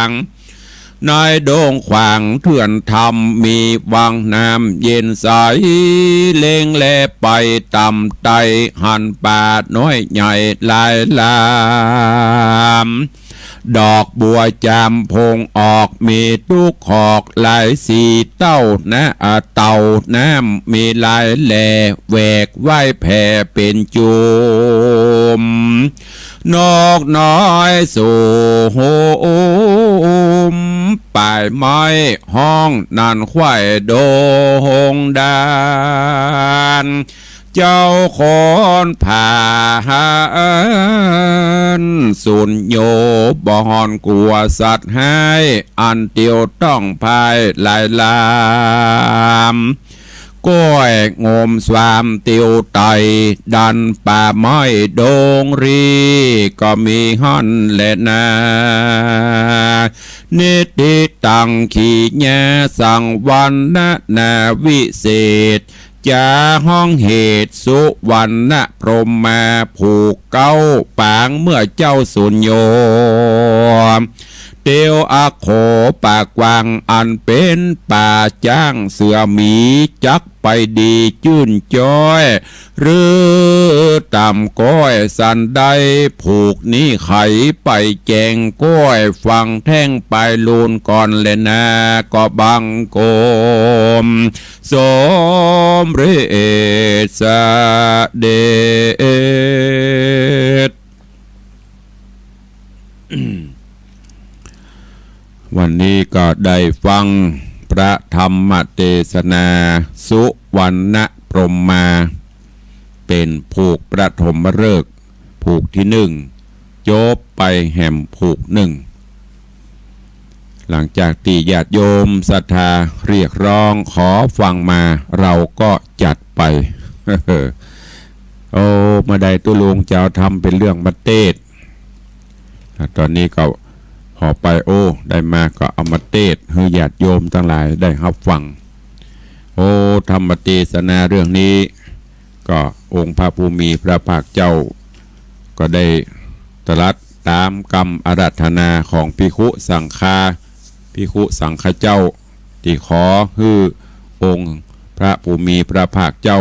ง ในดงขวางเถื่อนธรรม มีวังน้ำเย็นใส เล็งแลไปต่ำไต้ หันป่าน้อยใหญ่หลายหลาม ดอกบัวจามพงออก มีตุ๊กขอกหลายสีเต้านะ อ่า เต้าน้ำมีหลายแหล่ แหวกว่ายแผ่เป๋นจุม นกน้อยสูม ป่ายไม้ฮ้องนั่นไขว้ดงดาน เจ้าคนผ่านสุญโญ บ่ห่อนกั๋วสัตว์ฮ้าย อันเตียวต้องพายหลายลาม ก้อยงมสวามเตียวไต่ ดันป่าไม้ดงรี ก็มีหั้นแลนา นิติตังขีญาสังวรรณนาวิเศษ จาฮ้องเหตุสุวรรณพรหมา ผูกเก๊าปางเมื่อเจ้าสุญโญ เตียวอโขป่ากว้าง อันเป๋นป่าจ๊างเสือหมี จักไปดีจื้นจ้อย หรือต่ำก้อยสันใด ผูกนี้ไขไปแจงก้อย ฟังแท่งปายลูนก่อนแลนา ก็บังคม สมเร็จเสด็จ วันนี้ก็ได้ฟังพระธรรมเตสนาสุวรรณพรหมมา เป๋นผูกปฐมฤกษ์ ผูกตี้นึ่ง จบไปแหมผูกนึ่ง หลังจากตี้ญาติโยมศรัทธาเรียกร้องขอฟังมา เราก็จัดไป โอ้ มาได้ตุ๊ลุงจะเอาธรรมเป๋นเรื่องมาเตสน์ อ่ะ ต๋อนนี้ก็พอไป โอ้ ได้มาก็เอามาเตสน์หื้อญาติโยมตังหลายได้ฮับฟัง โอ้ ธรรมเตสนาเรื่องนี้ ก็องค์พระผู้มีพระภาคเจ้า ก็ได้ตรัสต๋ามกำอาราธนาของภิกขุสังฆา ภิกขุสังฆเจ้า ตี้ขอหื้อองค์พระผู้มีพระภาคเจ้า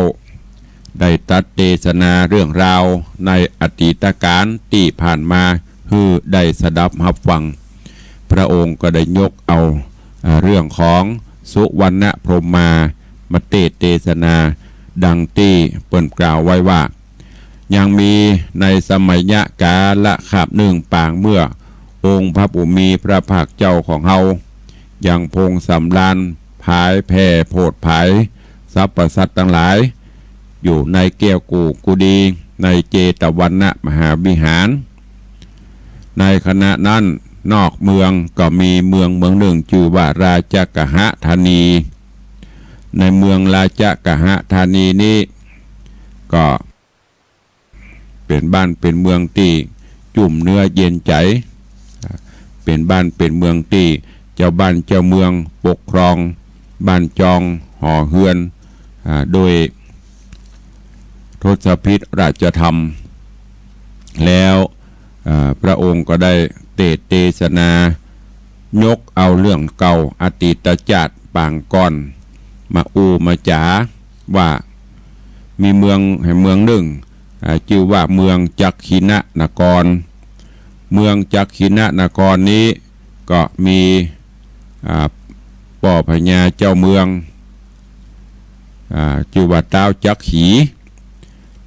ได้ตรัสเตสนาเรื่องราวในอดีตกาลตี้ผ่านมา หื้อได้สดับฮับฟัง พระองค์ก็ได้ยกเอา อ่า เรื่องของสุวรรณพรหมมา มาเตสน์เตสนา ดังตี้เปิ้นกล่าวไว้ว่า ยังมีในสมัยกาลคาบนึ่งปางเมื่อ องค์พระผู้มีพระภาคเจ้าของเฮา ยังพงสำราญผายแผ่โผดผายสรรพสัตว์ตังหลาย อยู่ในแก้วกู่กุฏิ ในเจตวันมหาวิหาร ในขณะนั้นนอกเมืองก็มีเมืองเมืองนึ่งจื้อว่าราชกหธานี ในเมืองราชกหธานีนี้ก็เป๋นบ้านเป๋นเมืองตี้จุ่มเนื้อเย็นใจ๋ เป๋นบ้านเป๋นเมืองตี้เจ้าบ้านเจ้าเมืองปกครองบ้านจองหอเฮือน อ่า โดยทศพิธราชธรรม แล้ว อ่า พระองค์ก็ได้เตสน์เตสนายกเอาเรื่องเก่าอดีตจาติปางก่อนมาอู้มาจ๋าว่ามีเมืองแห่งเมืองนึ่ง อ่า จื้อว่าเมืองจักขิณนคร เมืองจักขิณนครนี้ก็มี อ่า ป้อพญาเจ้าเมือง อ่า จื้อว่าต๊าวจักขี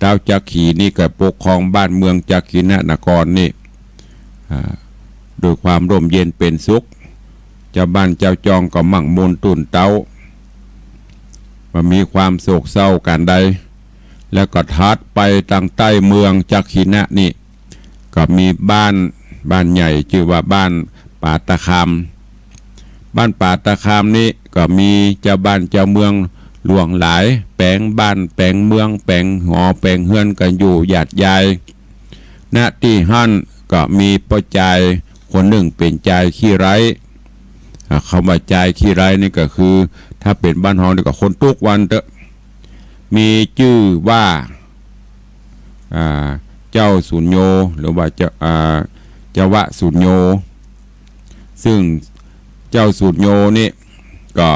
ต๊าวจักขีนี่ก็ปกครองบ้านเมืองจักขิณนครนี่ อ่า โดยความร่มเย็นเป๋นสุข เจ้าบ้านเจ้าจองก็มั่งมูลตู้นเต๊า บ่มีความโศกเศร้าก๋านใด แล้วก็ถัดไปตางใต้เมืองจักขิณนี่ ก็มีบ้าน บ้านใหญ่จื้อว่าบ้านป่าตะคาม บ้านป่าตะคามนี้ก็มีเจ้าบ้านเจ้าเมืองหลวงหลาย แป๋งบ้านแป๋งเมืองแป๋งหอแป๋งเฮือนกั๋นอยู่หยาดยาย ณ ตี้หั้นก็มีป้อจายคนนึ่งเป๋นจายขี้ไร้ อ่า กำว่าจายขี้ไร้นี่ก็คือ ถ้าเป๋นบ้านเฮานี่ก็คนตุ๊กวันเต๊อะ มีจื้อว่า อ่า เจ้าสุญโญ หรือว่าเจ้า อ่า จวสุญโญ ซึ่งเจ้าสุญโญนี่ก็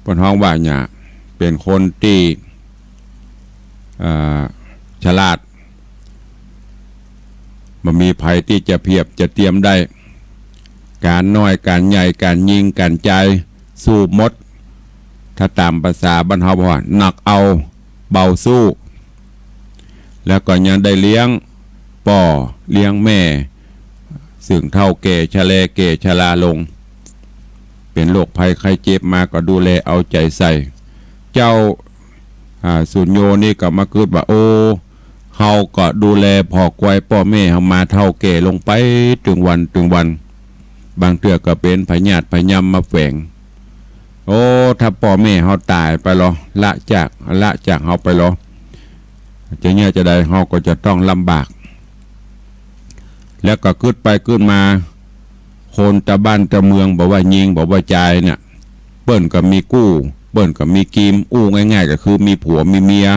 เปิ้นฮ้องว่าเนี่ย เป๋นคนตี้ อ่า ฉลาด บ่มีใผตี้จะเปียบจะเตียมได้ ก๋านน้อยก๋านใหญ่ก๋านยิงก๋านจายสู้หมด ถ้าต๋ามภาษาบ้านเฮาว่าหนักเอาเบาสู้ แล้วก็ยังได้เลี้ยงป้อเลี้ยงแม่ ซึ่งเฒ่าแก่ชะแลแก่ชราลง เป๋นโรคภัยไข้เจ็บมาก็ดูแลเอาใจ๋ใส่ เจ้า อ่า สุญโญนี่ก็มากึ๊ดว่า โอ้ เฮาก็ดูแลผ่อกวยป้อแม่เฮามาเฒ่าแก่ลงไปตึงวันตึงวัน บางเตื้อก็เป๋นพยาธิพยำมาแฝง โอ้ ถ้าป้อแม่เฮาต๋ายไปลอ ละจาก ละจากเฮาไปลอ จะเยียะจาใด เฮาก็จะต้องลำบาก แล้วก็กึ๊ดไปกึ๊ดมา คนตะบ้านตะเมือง บ่ว่าญิงบ่ว่าจายเนี่ย เปิ้นก็มีกู้ เปิ้นก็มีกีม อู้ง่ายๆ ก็คือมีผัวมีเมีย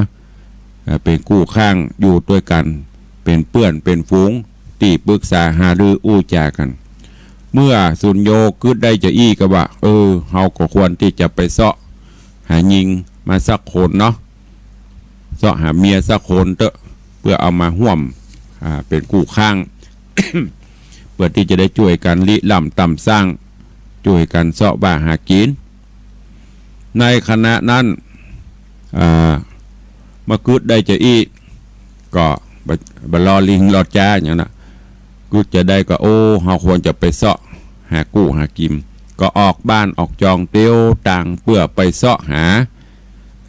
เอ่อ เป๋นกู้ข้างอยู่ตวยกั๋น เป๋นเปื้อนเป๋นฝูง ตี้ปรึกษาหารืออู้จ๋ากั๋น เมื่อสุญโญกึ๊ดได้จาอี้ก็ว่า เออ เฮาก็ควรตี้จะไปเซาะหาญิงมาสักคนเนาะ เซาะหาเมียสักคนเต๊อะ เปื้อเอามาฮ่วม อ่า เป๋นกู้ข้าง เปื้อตี้จะได้จ้วยกั๋นริล่ำต๋ำสร้าง จ้วยกั๋นเซาะว่าหากิ๋น ในขณะนั้น อ่า มากึ๊ดได้จาอี้ ก็บ่ บ่รอลิงรอจ๊าหยังนะ กึ๊ดจาได้ก็ โอ้ เฮาควรจะไปเซาะหากู้หากิ๋น ก็ออกบ้านออกจองเตียวตางเปื้อไปเซาะหา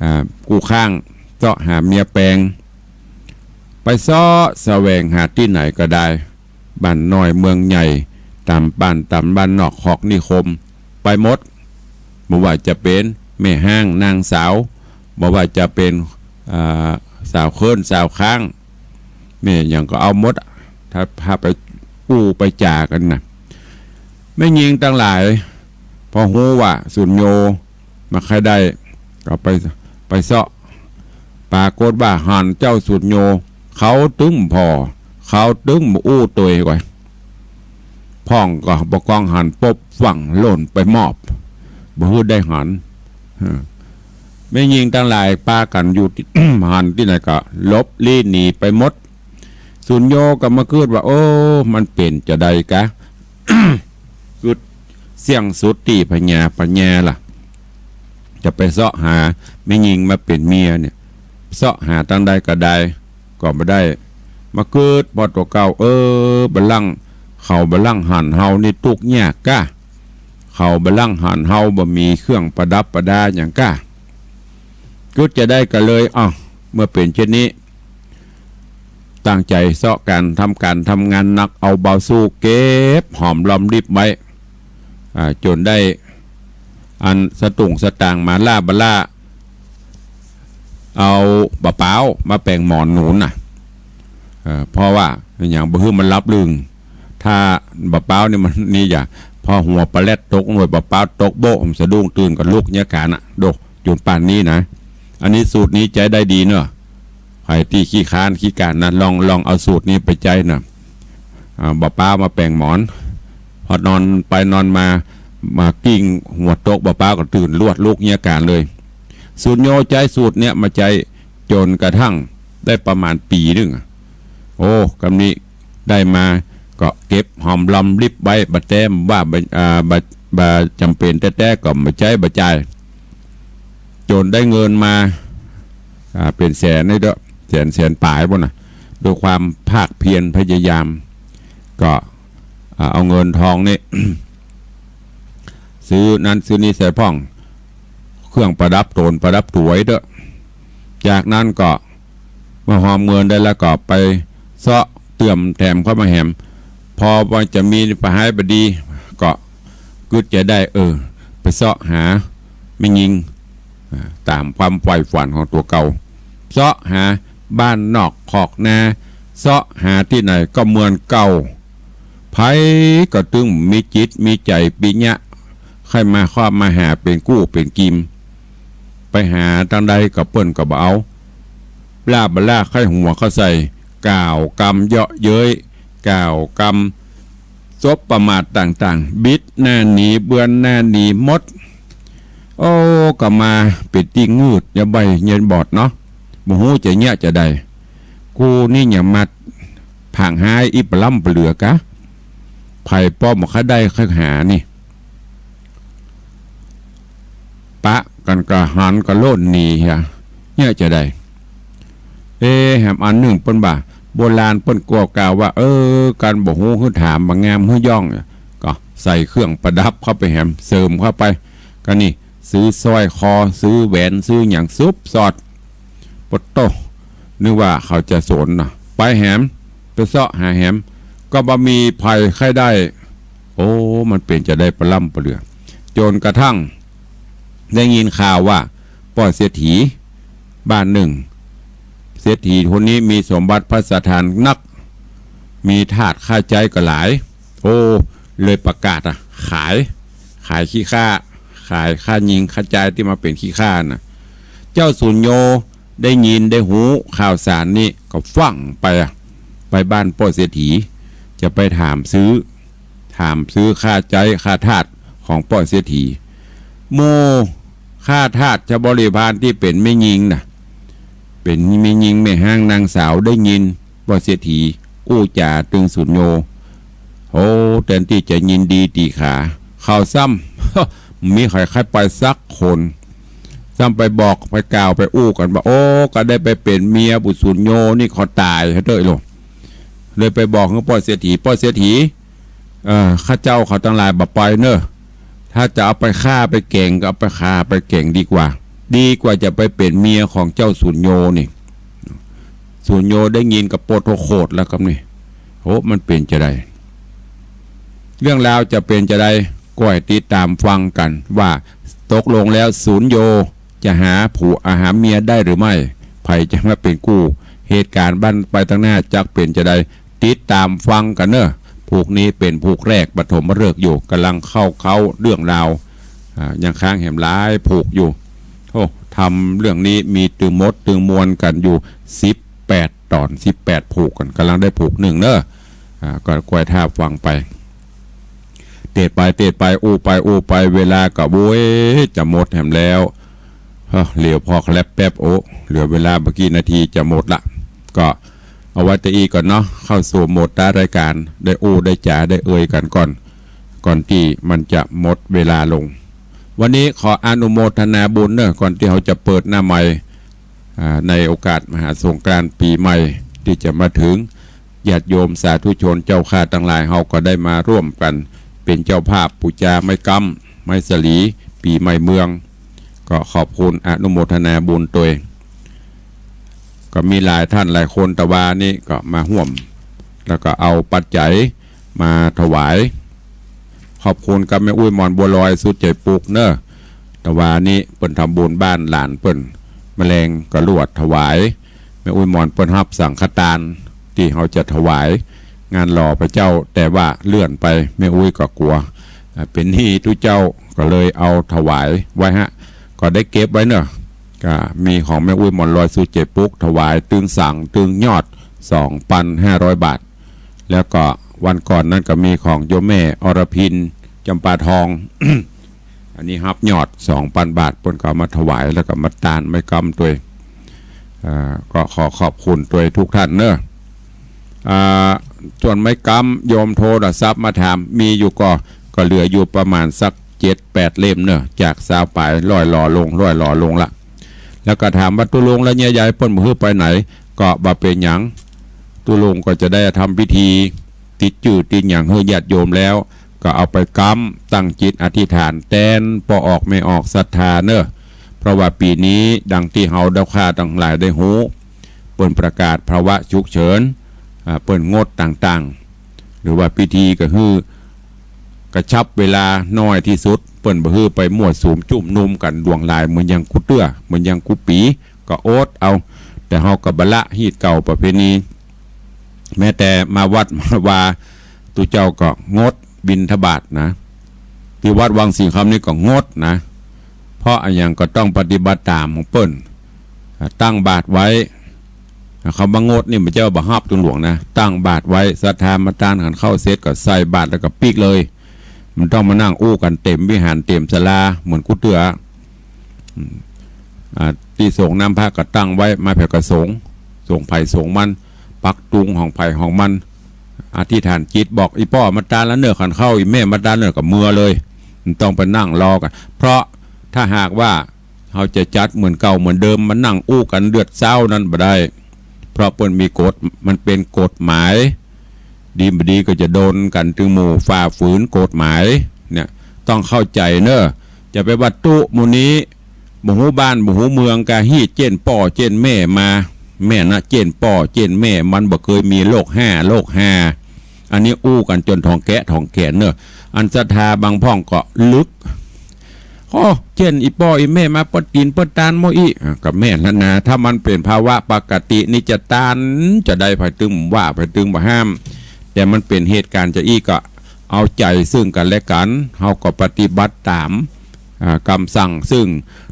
อ่า กู้ข้าง เซาะหาเมียแปง ไปเซาะแสวงหาตี้ไหนก็ได้ บ้านน้อยเมืองใหญ่ ต๋ามบ้าน ต๋ามบ้านนอกคอกนิคม ไปหมด บ่ว่าจะเป๋นแม่ฮ้างนางสาว บ่ว่าจะเป๋น อ่า สาวเคิ้นสาวค้าง แม่หยังก็เอาหมด ถ้า ถ้าไปอู้ไปจ๋ากั๋นนะ แม่ญิงตังหลาย พอฮู้ว่าสุญโญมาใค่ได้ ก็ไป ไปเซาะ ปรากฏว่าหันเจ้าสุญโญ เขาตึงผ่อ เขาตึงอู้ตวยก่อย พ่องก็บ่กองหันปุ๊บ ฟั่งโล่นไปมอบ บ่หื้อได้หัน เออ แม่ญิงตังหลายปากั๋นอยู่ตี้ หันตี้ไหนก็หลบลี้หนีไปหมด สุญโญก็มากึ๊ดว่า โอ้ มันเป๋นจาใดกะ กึ๊ดเสี้ยงสุดตี้ปัญญา ปัญญาล่ะ จะไปเซาะหาแม่ญิงมาเป๋นเมียเนี่ย เซาะหาตังใดก็ได้ ก็บ่ได้ มากึ๊ดผ่อตั๋วเก่า เออ บัลลังก์ เขาบัลลังก์หันเฮานี่ตุ๊กยากก้า เขาบัลลังก์หันเฮาบ่มีเครื่องประดับประดาหยังก้า กึ๊ดจาได้ก็เลย อ้าว เมื่อเป๋นเช่นนี้ ตั้งใจ๋เซาะก๋านทำก๋านทำงานหนัก เอาบ่าวสู้เก็บหอมรอมริบไว้ อ่า จ๋นได้อันสตุ้งสตางค์มาหล้าบ่าหล้า เอาบ่าป๊าวมาแป๋งหมอนหนุนน่ะ เอ่อ เพราะว่าอะหยังบ่หื้อมันหลับลึ่ง ถ้าบ่าป๊าวนี่มันนี่อย่า พอหัวปลาแร็ดตกหน่วย บ่าป๊าวตกโบ๊ะ มันสะดุ้งตื่นก็ลุกเยียะก๋านน่ะ โด จ๋นป่านนี้นะ อันนี้สูตรนี้ใจ๊ได้ดีเนาะ ใผตี้ขี้ค้านขี้ก๋านนะ ลอง ลองเอาสูตรนี้ไปใจ๊นะ อ่า บ่าป๊าวมาแป๋งหมอน พอนอนไปนอนมา มากิ้งหัวตก บ่าป๊าวก็ตื่นลวดลุกเยียะก๋านเลย สุญโญใจ๊สูตรเนี้ยมาใจ๊จ๋นกระทั่งได้ประมาณปี๋นึ่งอะ โอ้ กำนี้ได้มาก็เก็บหอมรอมริบไว้ บ่าแต๊บ่า บ่า อ่า บ่า บ่าจ๋ำเป๋นแต๊ๆ ก็บ่ใจ๊บ่จ่าย จ๋นได้เงินมา อ่า เป๋นแสนนี่เต๊อะ แสน แสนป๋ายปู้นน่ะ ด้วยความภาคเพียรพยายาม ก็ อ่า เอาเงินทองนี่ ซื้อนั้นซื้อนี้ใส่พ่อง เครื่องประดับต๋นประดับตั๋วเต๊อะ จากนั้นก็เมื่อหอมเงินได้แล้วก็ไปเซาะเติมแถมเข้ามาแหม พอว่าจะมีผายบ่ดี ก็กึ๊ดใจ๋ได้ เออ ไปเซาะหาแม่ญิง อ่า ต๋ามความใฝ่ฝันของตั๋วเก่า เซาะหาบ้านนอกคอกนา เซาะหาตี้ไหนก็เหมือนเก่า ใผก็ตึงมีจิตมีใจ๋ปิยะ ใค่มาคอบมาหาเป๋นกู้เป๋นกิม ไปหาตางใดก็เปิ้นก็บ่เอา หล้าบ่าหล้าใค่หัวเข้าใส่ กล่าวกำเยาะเย้ย กล่าวกำสบประมาทต่างๆ บิดหน้าหนีเบือนหน้าหนีหมด โอ้ ก็มาเป๋นตี้งืด เยียะใบ้เยียะบอดเนาะ บ่ฮู้จะเยียะจาใด กูนี่หยังมาผางฮ้ายอี้ปะล้ำปะเหลือกะ ใผป้อบ่ค่าได้ค่าหานี่ ปะกั๋นก็หันก็โล่นหนีเหีย เยียะจาใด เอ แหมอันนึ่งเปิ้นว่า โบราณเปิ้นก็กล่าวว่า เออ กั๋นบ่ฮู้หื้อถาม บ่งามหื้อย่อง ก็ใส่เครื่องประดับเข้าไปแหม เสริมเข้าไป ก็นี่ ซื้อสร้อยคอ ซื้อแหวน ซื้อหยังสุบสอด ปะโต้ นึกว่าเขาจะสนน่ะ ไปแหม ไปเซาะหาแหม ก็บ่มีใผใค่ได้ โอ้ มันเป๋นจาใดปะล้ำปะเหลือ จ๋นกระทั่งได้ยินข่าวว่า ป้อเศรษฐีบ้านนึ่ง เศรษฐีคนนี้มีสมบัติภัสถานนัก มีธาตุค่าใจ๊ก็หลาย โอ้ เลยประกาศอะ ขาย ขายขี้ข้า ขายข้าญิงข้าจายตี้มาเป๋นขี้ข้าน่ะ เจ้าสุญโญได้ยินได้ฮู้ข่าวสารนี้ก็ฟั่งไปอะ ไปบ้านป้อเศรษฐี จะไปถามซื้อ ถามซื้อข้าใจ๊ข้าธาตุของป้อเศรษฐี หมู่ข้าธาตุชาวบริพารตี้เป๋นแม่ญิงน่ะ เป๋นแม่ญิงแม่ฮ้างนางสาวได้ยินป้อเศรษฐีอู้จ๋าตึงสุญโญ โอ้ แตนตี้จะยินดีตี๋ขา เขาซ้ำ มีใผใค่ไปสักคน ซ้ำไปบอกไปกล่าวไปอู้กั๋นว่า โอ้ ก็ได้ไปเป๋นเมียบุตรสุญโญนี่ขอต๋ายเถอะโลก เลยไปบอกหื้อป้อเศรษฐี ป้อเศรษฐี เอ่อ ข้าเจ้าเขาตังหลายบ่ไปเน่อ ถ้าจะเอาไปฆ่าไปแก๋งก็เอาไปฆ่าไปแก๋งดีกว่า ดีกว่าจะไปเป๋นเมียของเจ้าสุญโญนี่ สุญโญได้ยินก็โปดหัวโขดแล้วครับนี่ โห มันเป๋นจาใด เรื่องราวจะเป๋นจาใด ก็ให้ติดต๋ามฟังกั๋นว่า ตกลงแล้วสุญโญจะหาผัว อ่า หาเมียได้หรือไม่ ใผจะมาเป๋นกู้ เหตุก๋ารณ์บั้นไปตางหน้าจักเป๋นจาใด ติดต๋ามฟังกั๋นเน่อ ผูกนี้เป๋นผูกแรก ปฐมฤกษ์อยู่ ก่ำลังเข้าเค้าเรื่องราว อ่า ยังค้างแหมหลายผูกอยู่ โอ้ ทำเรื่องนี้มีตึงมดตึงมวลกั๋นอยู่สิบแปดต๋อน สิบแปดผูกกั๋น ก่ำลังได้ผูกนึ่งเน่อ อ่า ก็กอยถ้าฟังไป เตศไป เตศไป อู้ไป อู้ไป เวลาก็โว้ย จะหมดแหมแล้ว เอ้อ เหลียวพอแคลบแป๊บ โอ้ เหลือเวลาบ่กี่นาทีจะหมดละ ก็เอาไว้แต่อี้ก่อนเนาะ เข้าสู่โหมดท้ายรายก๋าน ได้อู้ได้จ๋าได้เอ่ยกั๋นก่อน ก่อนตี้มันจะหมดเวลาลง วันนี้ขออนุโมทนาบุญเนาะ ก่อนตี้เฮาจะเปิดหน้าใหม่ อ่า ในโอกาสมหาสงกรานต์ปี๋ใหม่ตี้จะมาเถิง ญาติโยมสาธุชนเจ้าข้าตังหลาย เฮาก็ได้มาร่วมกั๋นเป๋นเจ้าภาพปู๋จาไม้ก๊ำ ไม้สาลี ปี๋ใหม่เมือง ก็ขอบคุณอนุโมทนาบุญตวย ก็มีหลายท่านหลายคนตะวานี้ก็มาฮ่วม แล้วก็เอาปัจจัยมาถวาย ขอบคุณกับแม่อุ๊ยหมอนบัวลอยสุดใจ๋ปุกเน่อ ตะวานี้เปิ้นทำบุญบ้านหลานเปิ้น มะแลงก็ลวดถวาย แม่อุ๊ยหมอนเปิ้นฮับสังฆตานตี้เฮาจะถวายงานหล่อพระเจ้า แต่ว่าเลื่อนไป แม่อุ๊ยก็กั๋ว อ่า เป๋นหนี้ตุ๊เจ้า ก็เลยเอาถวายไว้ฮะ ก็ได้เก็บไว้เน่อ ก็มีของแม่อุ๊ยหมอนลอยสุดใจ๋ปุก ถวายตึงสังตึงยอด สองปันห้าร้อยบาท แล้วก็วันก่อนนั้นก็มีของโยมแม่อรพิน จำปาทอง อันนี้ฮับยอด สองปันบาท เปิ้นก็เอามาถวาย แล้วก็มาตานไม้ก๊ำตวย อ่า ก็ขอขอบคุณตวยทุกท่านเน่อ อ่า ส่วนไม้ก๊ำโยมโทรศัพท์มาถาม มีอยู่ก่อ ก็เหลืออยู่ประมาณสักเจ็ดแปดเล่มเน่อ จากซาวป๋าย ร้อยหล่อลง ร้อยหล่อลงละ แล้วก็ถามว่าตุ๊ลุงแล้วเนี่ย ยายเปิ้นบ่หื้อไปไหน ก็บ่เป๋นหยัง ตุ๊ลุงก็จะได้ทำพิธี ติดจื้อติดหยังหื้อญาติโยมแล้ว ก็เอาไปก๊ำ ตั้งจิตอธิษฐานแตนป้อออกแม่ออกศรัทธาเน่อ เพราะว่าปี๋นี้ดังตี้เฮาเฮาข้าตังหลายได้ฮู้ เปิ้นประกาศภาวะฉุกเฉิน อ่า เปิ้นงดต่างๆ หรือว่าพิธีก็หื้อกระชับเวลาน้อยตี้สุด เปิ้นบ่หื้อไปมั่วสุมจุมนุมกั๋นหลวงหลายเหมือนอย่างกู้เตื้อ เหมือนอย่างกู้ปี๋ ก็อดเอา แต่เฮาก็บ่ละฮีตเก่าประเพณี แม้แต่มาวัดมาวา ตุ๊เจ้าก็งดบิณฑบาตนะ ตี้วัดวังสิงห์คำนี่ก็งดนะ เพราะอะหยังก็ต้องปฏิบัติต๋ามของเปิ้น อ่า ตั้งบาตรไว้ อ่า กำว่างดนี่บ่ใจ้ว่าบ่ฮับตุ๊หลวงนะ ตั้งบาตรไว้ ศรัทธามาตานขันเข้าเสร็จก็ใส่บาตรแล้วก็ปิ๊กเลย บ่ต้องมานั่งอู้กั๋นเต๋มวิหารเต๋มศาลาเหมือนกู้เตื้อ อืม อ่า ตี้สงฆ์น้ำพระก็ตั้งไว้ มาแผวก็สงฆ์ สงฆ์ใผสงฆ์มัน ปักตุงของใผของมัน อธิษฐานจิตบอก อี่ป้อมาตานแล้วเน่อขันเข้า อี่แม่มาตานเน่อ ก็เมือเลย บ่ต้องไปนั่งรอกั๋น เพราะถ้าหากว่าเฮาจะจัดเหมือนเก่าเหมือนเดิม มานั่งอู้กั๋นเดือดเซ้านั้นบ่ได้ เพราะเปิ้นมีกฎ มันเป๋นกฎหมาย ดีบ่ดีก็จะโดนกั๋น ตึงหมู่ฝ่าฝืนกฎหมายเนี่ย ต้องเข้าใจ๋เน่อ จะไปว่าตุ๊หมู่นี้ บ่ฮู้บ้านบ่ฮู้เมือง กาฮี้เจ๊นป้อเจ๊นแม่มา แม่นนะ เจ๊นป้อเจ๊นแม่ มันบ่เกยมีโลกห้า โลกห้า อันนี้อู้กั๋นจ๋นถ่องแกะถ่องแกนเน่อ อันศรัทธาบางพ่องก็ลึก โอ้ เจ๊นอี่ป้ออี่แม่มาเปิดตี๋นเปิดตานหมดอี้ อ่ะ ก็แม่นแล้วนะ ถ้ามันเป๋นภาวะปกตินี่จะตานจะใด ใผตึงว่า ใผตึงบ่ห้าม แต่มันเป๋นเหตุก๋ารณ์จะอี้ก็เอาใจ๋ซึ่งกั๋นและกั๋น เฮาก็ปฏิบัติต๋าม อ่า กำสั่ง ซึ่ง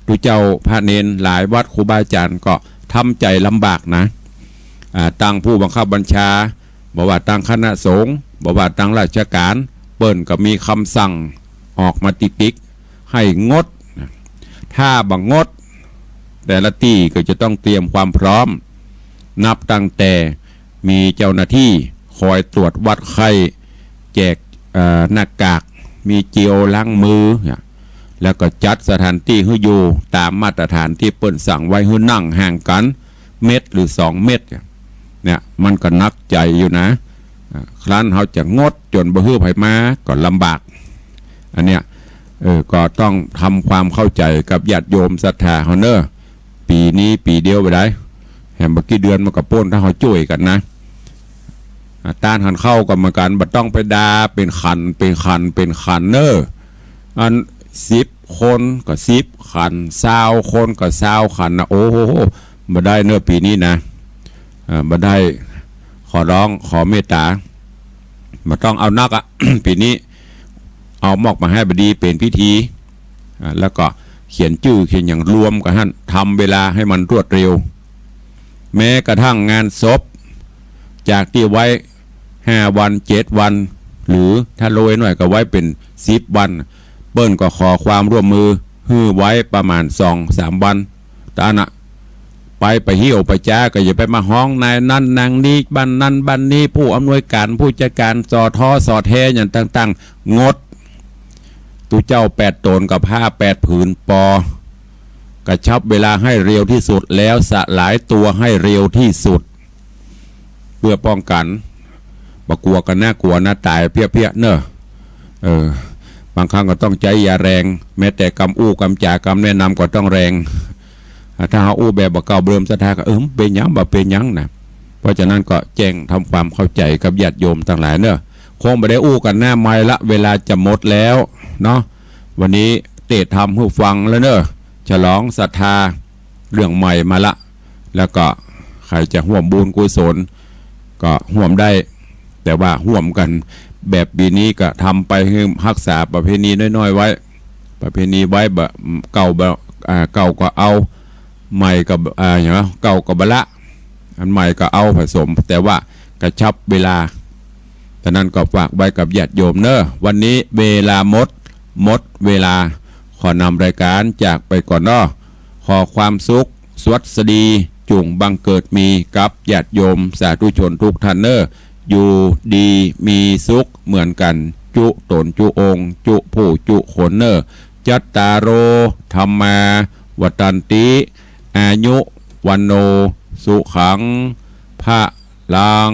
ตุ๊เจ้าพระเณรหลายวัดครูบาอาจ๋ารย์ก็ทำใจ๋ลำบากนะ อ่า ตังผู้บังคับบัญชา บ่ว่าตังคณะสงฆ์ บ่ว่าตังราชก๋าน เปิ้นก็มีกำสั่งออกมาติ๊กๆ หื้องดนะ ถ้าบ่งด แต่ละตี้ก็จะต้องเตรียมความพร้อม นับตั้งแต่มีเจ้าหน้าตี้คอยตรวจวัดไข้ แจก เอ่อ หน้ากาก มีเจลล้างมือเนี่ย แล้วก็จัดสถานตี้หื้ออยู่ต๋ามมาตรฐานตี้เปิ้นสั่งไว้ หื้อนั่งห่างกั๋นเมตรหรือสองเมตรเนี่ย เนี่ย มันก็หนักใจ๋อยู่นะ อ่า ครั้นเฮาจะงดจ๋นบ่หื้อใผมาก็ลำบาก อันเนี้ย เออ ก็ต้องทำความเข้าใจ๋กับญาติโยมศรัทธาเฮาเน่อ ปี๋นี้ปี๋เดียวบ่ได้ แหมบ่กี่เดือนมันก็ป๊น ถ้าเฮาจ้วยกั๋นนะ อ่า ตานขันเข้าก็เหมือนกั๋น บ่ต้องไปดาเป๋นขัน เป๋นขัน เป๋นขันเน่อ อันสิบคนก็สิบขัน ซาวคนก็ซาวขันนะ โอ้โห บ่ได้เน่อปี๋นี้นะ อ่า บ่ได้ ขอร้อง ขอเมตต๋า บ่ต้องเอานักอะ ปี๋นี้ เอามอกมาหื้อบดีเป๋นพิธี อ่า แล้วก็เขียนจื้อเขียนหยังรวมกั๋นหั้น ทำเวลาให้มันรวดเร็ว แม้กระทั่งงานศพ จากตี้ไว้ห้าวัน เจ็ดวัน หรือถ้าโลยหน่อยก็ไว้เป๋นสิบวัน เปิ้นก็ขอความร่วมมือหื้อไว้ประมาณสองสามวัน ต๋านะ ไป ไปเฮี้ยวไปจ๊าก็อย่าไปมาฮ้องนายนั้นนางนี้ บ้านนั้นบ้านนี้ ผู้อำนวยก๋าน ผู้จัดก๋าน สอทอ สอแท หยังต่างๆ งด ตุ๊เจ้าแปดต๋นกับผ้าแปดผืนปอ กระชับเวลาให้เร็วตี้สุด แล้วสลายตั๋วให้เร็วตี้สุด เปื้อป้องกั๋น บ่กั๋วกั๋นนะ กั๋วนะต๋ายเปี้ยๆ เน่อ เออ บางครั้งก็ต้องใจ๊ยาแรง แม้แต่กำอู้กำจ๋ากำแนะนำก็ต้องแรง อ่า ถ้าเฮาอู้แบบบ่เก่าบ่เดิมศรัทธาก็ เออ บ่เป๋นหยัง บ่เป๋นหยังนะ เพราะฉะนั้นก็แจ้งทำความเข้าใจ๋กับญาติโยมตังหลายเน่อ คงบ่ได้อู้กั๋นหน้าไมค์ละ เวลาจะหมดแล้วเนาะ วันนี้เตศน์ธรรมหื้อฟังแล้วเน่อ ฉลองศรัทธาเรื่องใหม่มาละ แล้วก็ใผจะฮ่วมบุญกุศลก็ฮ่วมได้ แต่ว่าฮ่วมกั๋นแบบปี๋นี้ก็ทำไปหื้อฮักษาประเพณีน้อยๆ ไว้ ประเพณีไว้ บ่ เก่าบ่ อ่า เก่าก็เอา ใหม่ก็ อ่า หยังวะ เก่าก็บ่ละ อันใหม่ก็เอาผสม แต่ว่ากระชับเวลา ฉะนั้นก็ฝากไว้กับญาติโยมเน่อ วันนี้เวลาหมด หมดเวลา ขอนำรายการจากไปก่อนเนาะ ขอความสุขสวัสดีจุ่งบังเกิดมีกับญาติโยมสาธุชนทุกท่านเน่อ อยู่ดีมีสุขเหมือนกั๋น จุ๊ต๋นจุ๊องค์ จุ๊ผู้จุ๊คนเน่อ จัตตาโร ธัมมา วัฑฒันติ อายุ วัณโณ สุขัง พะลัง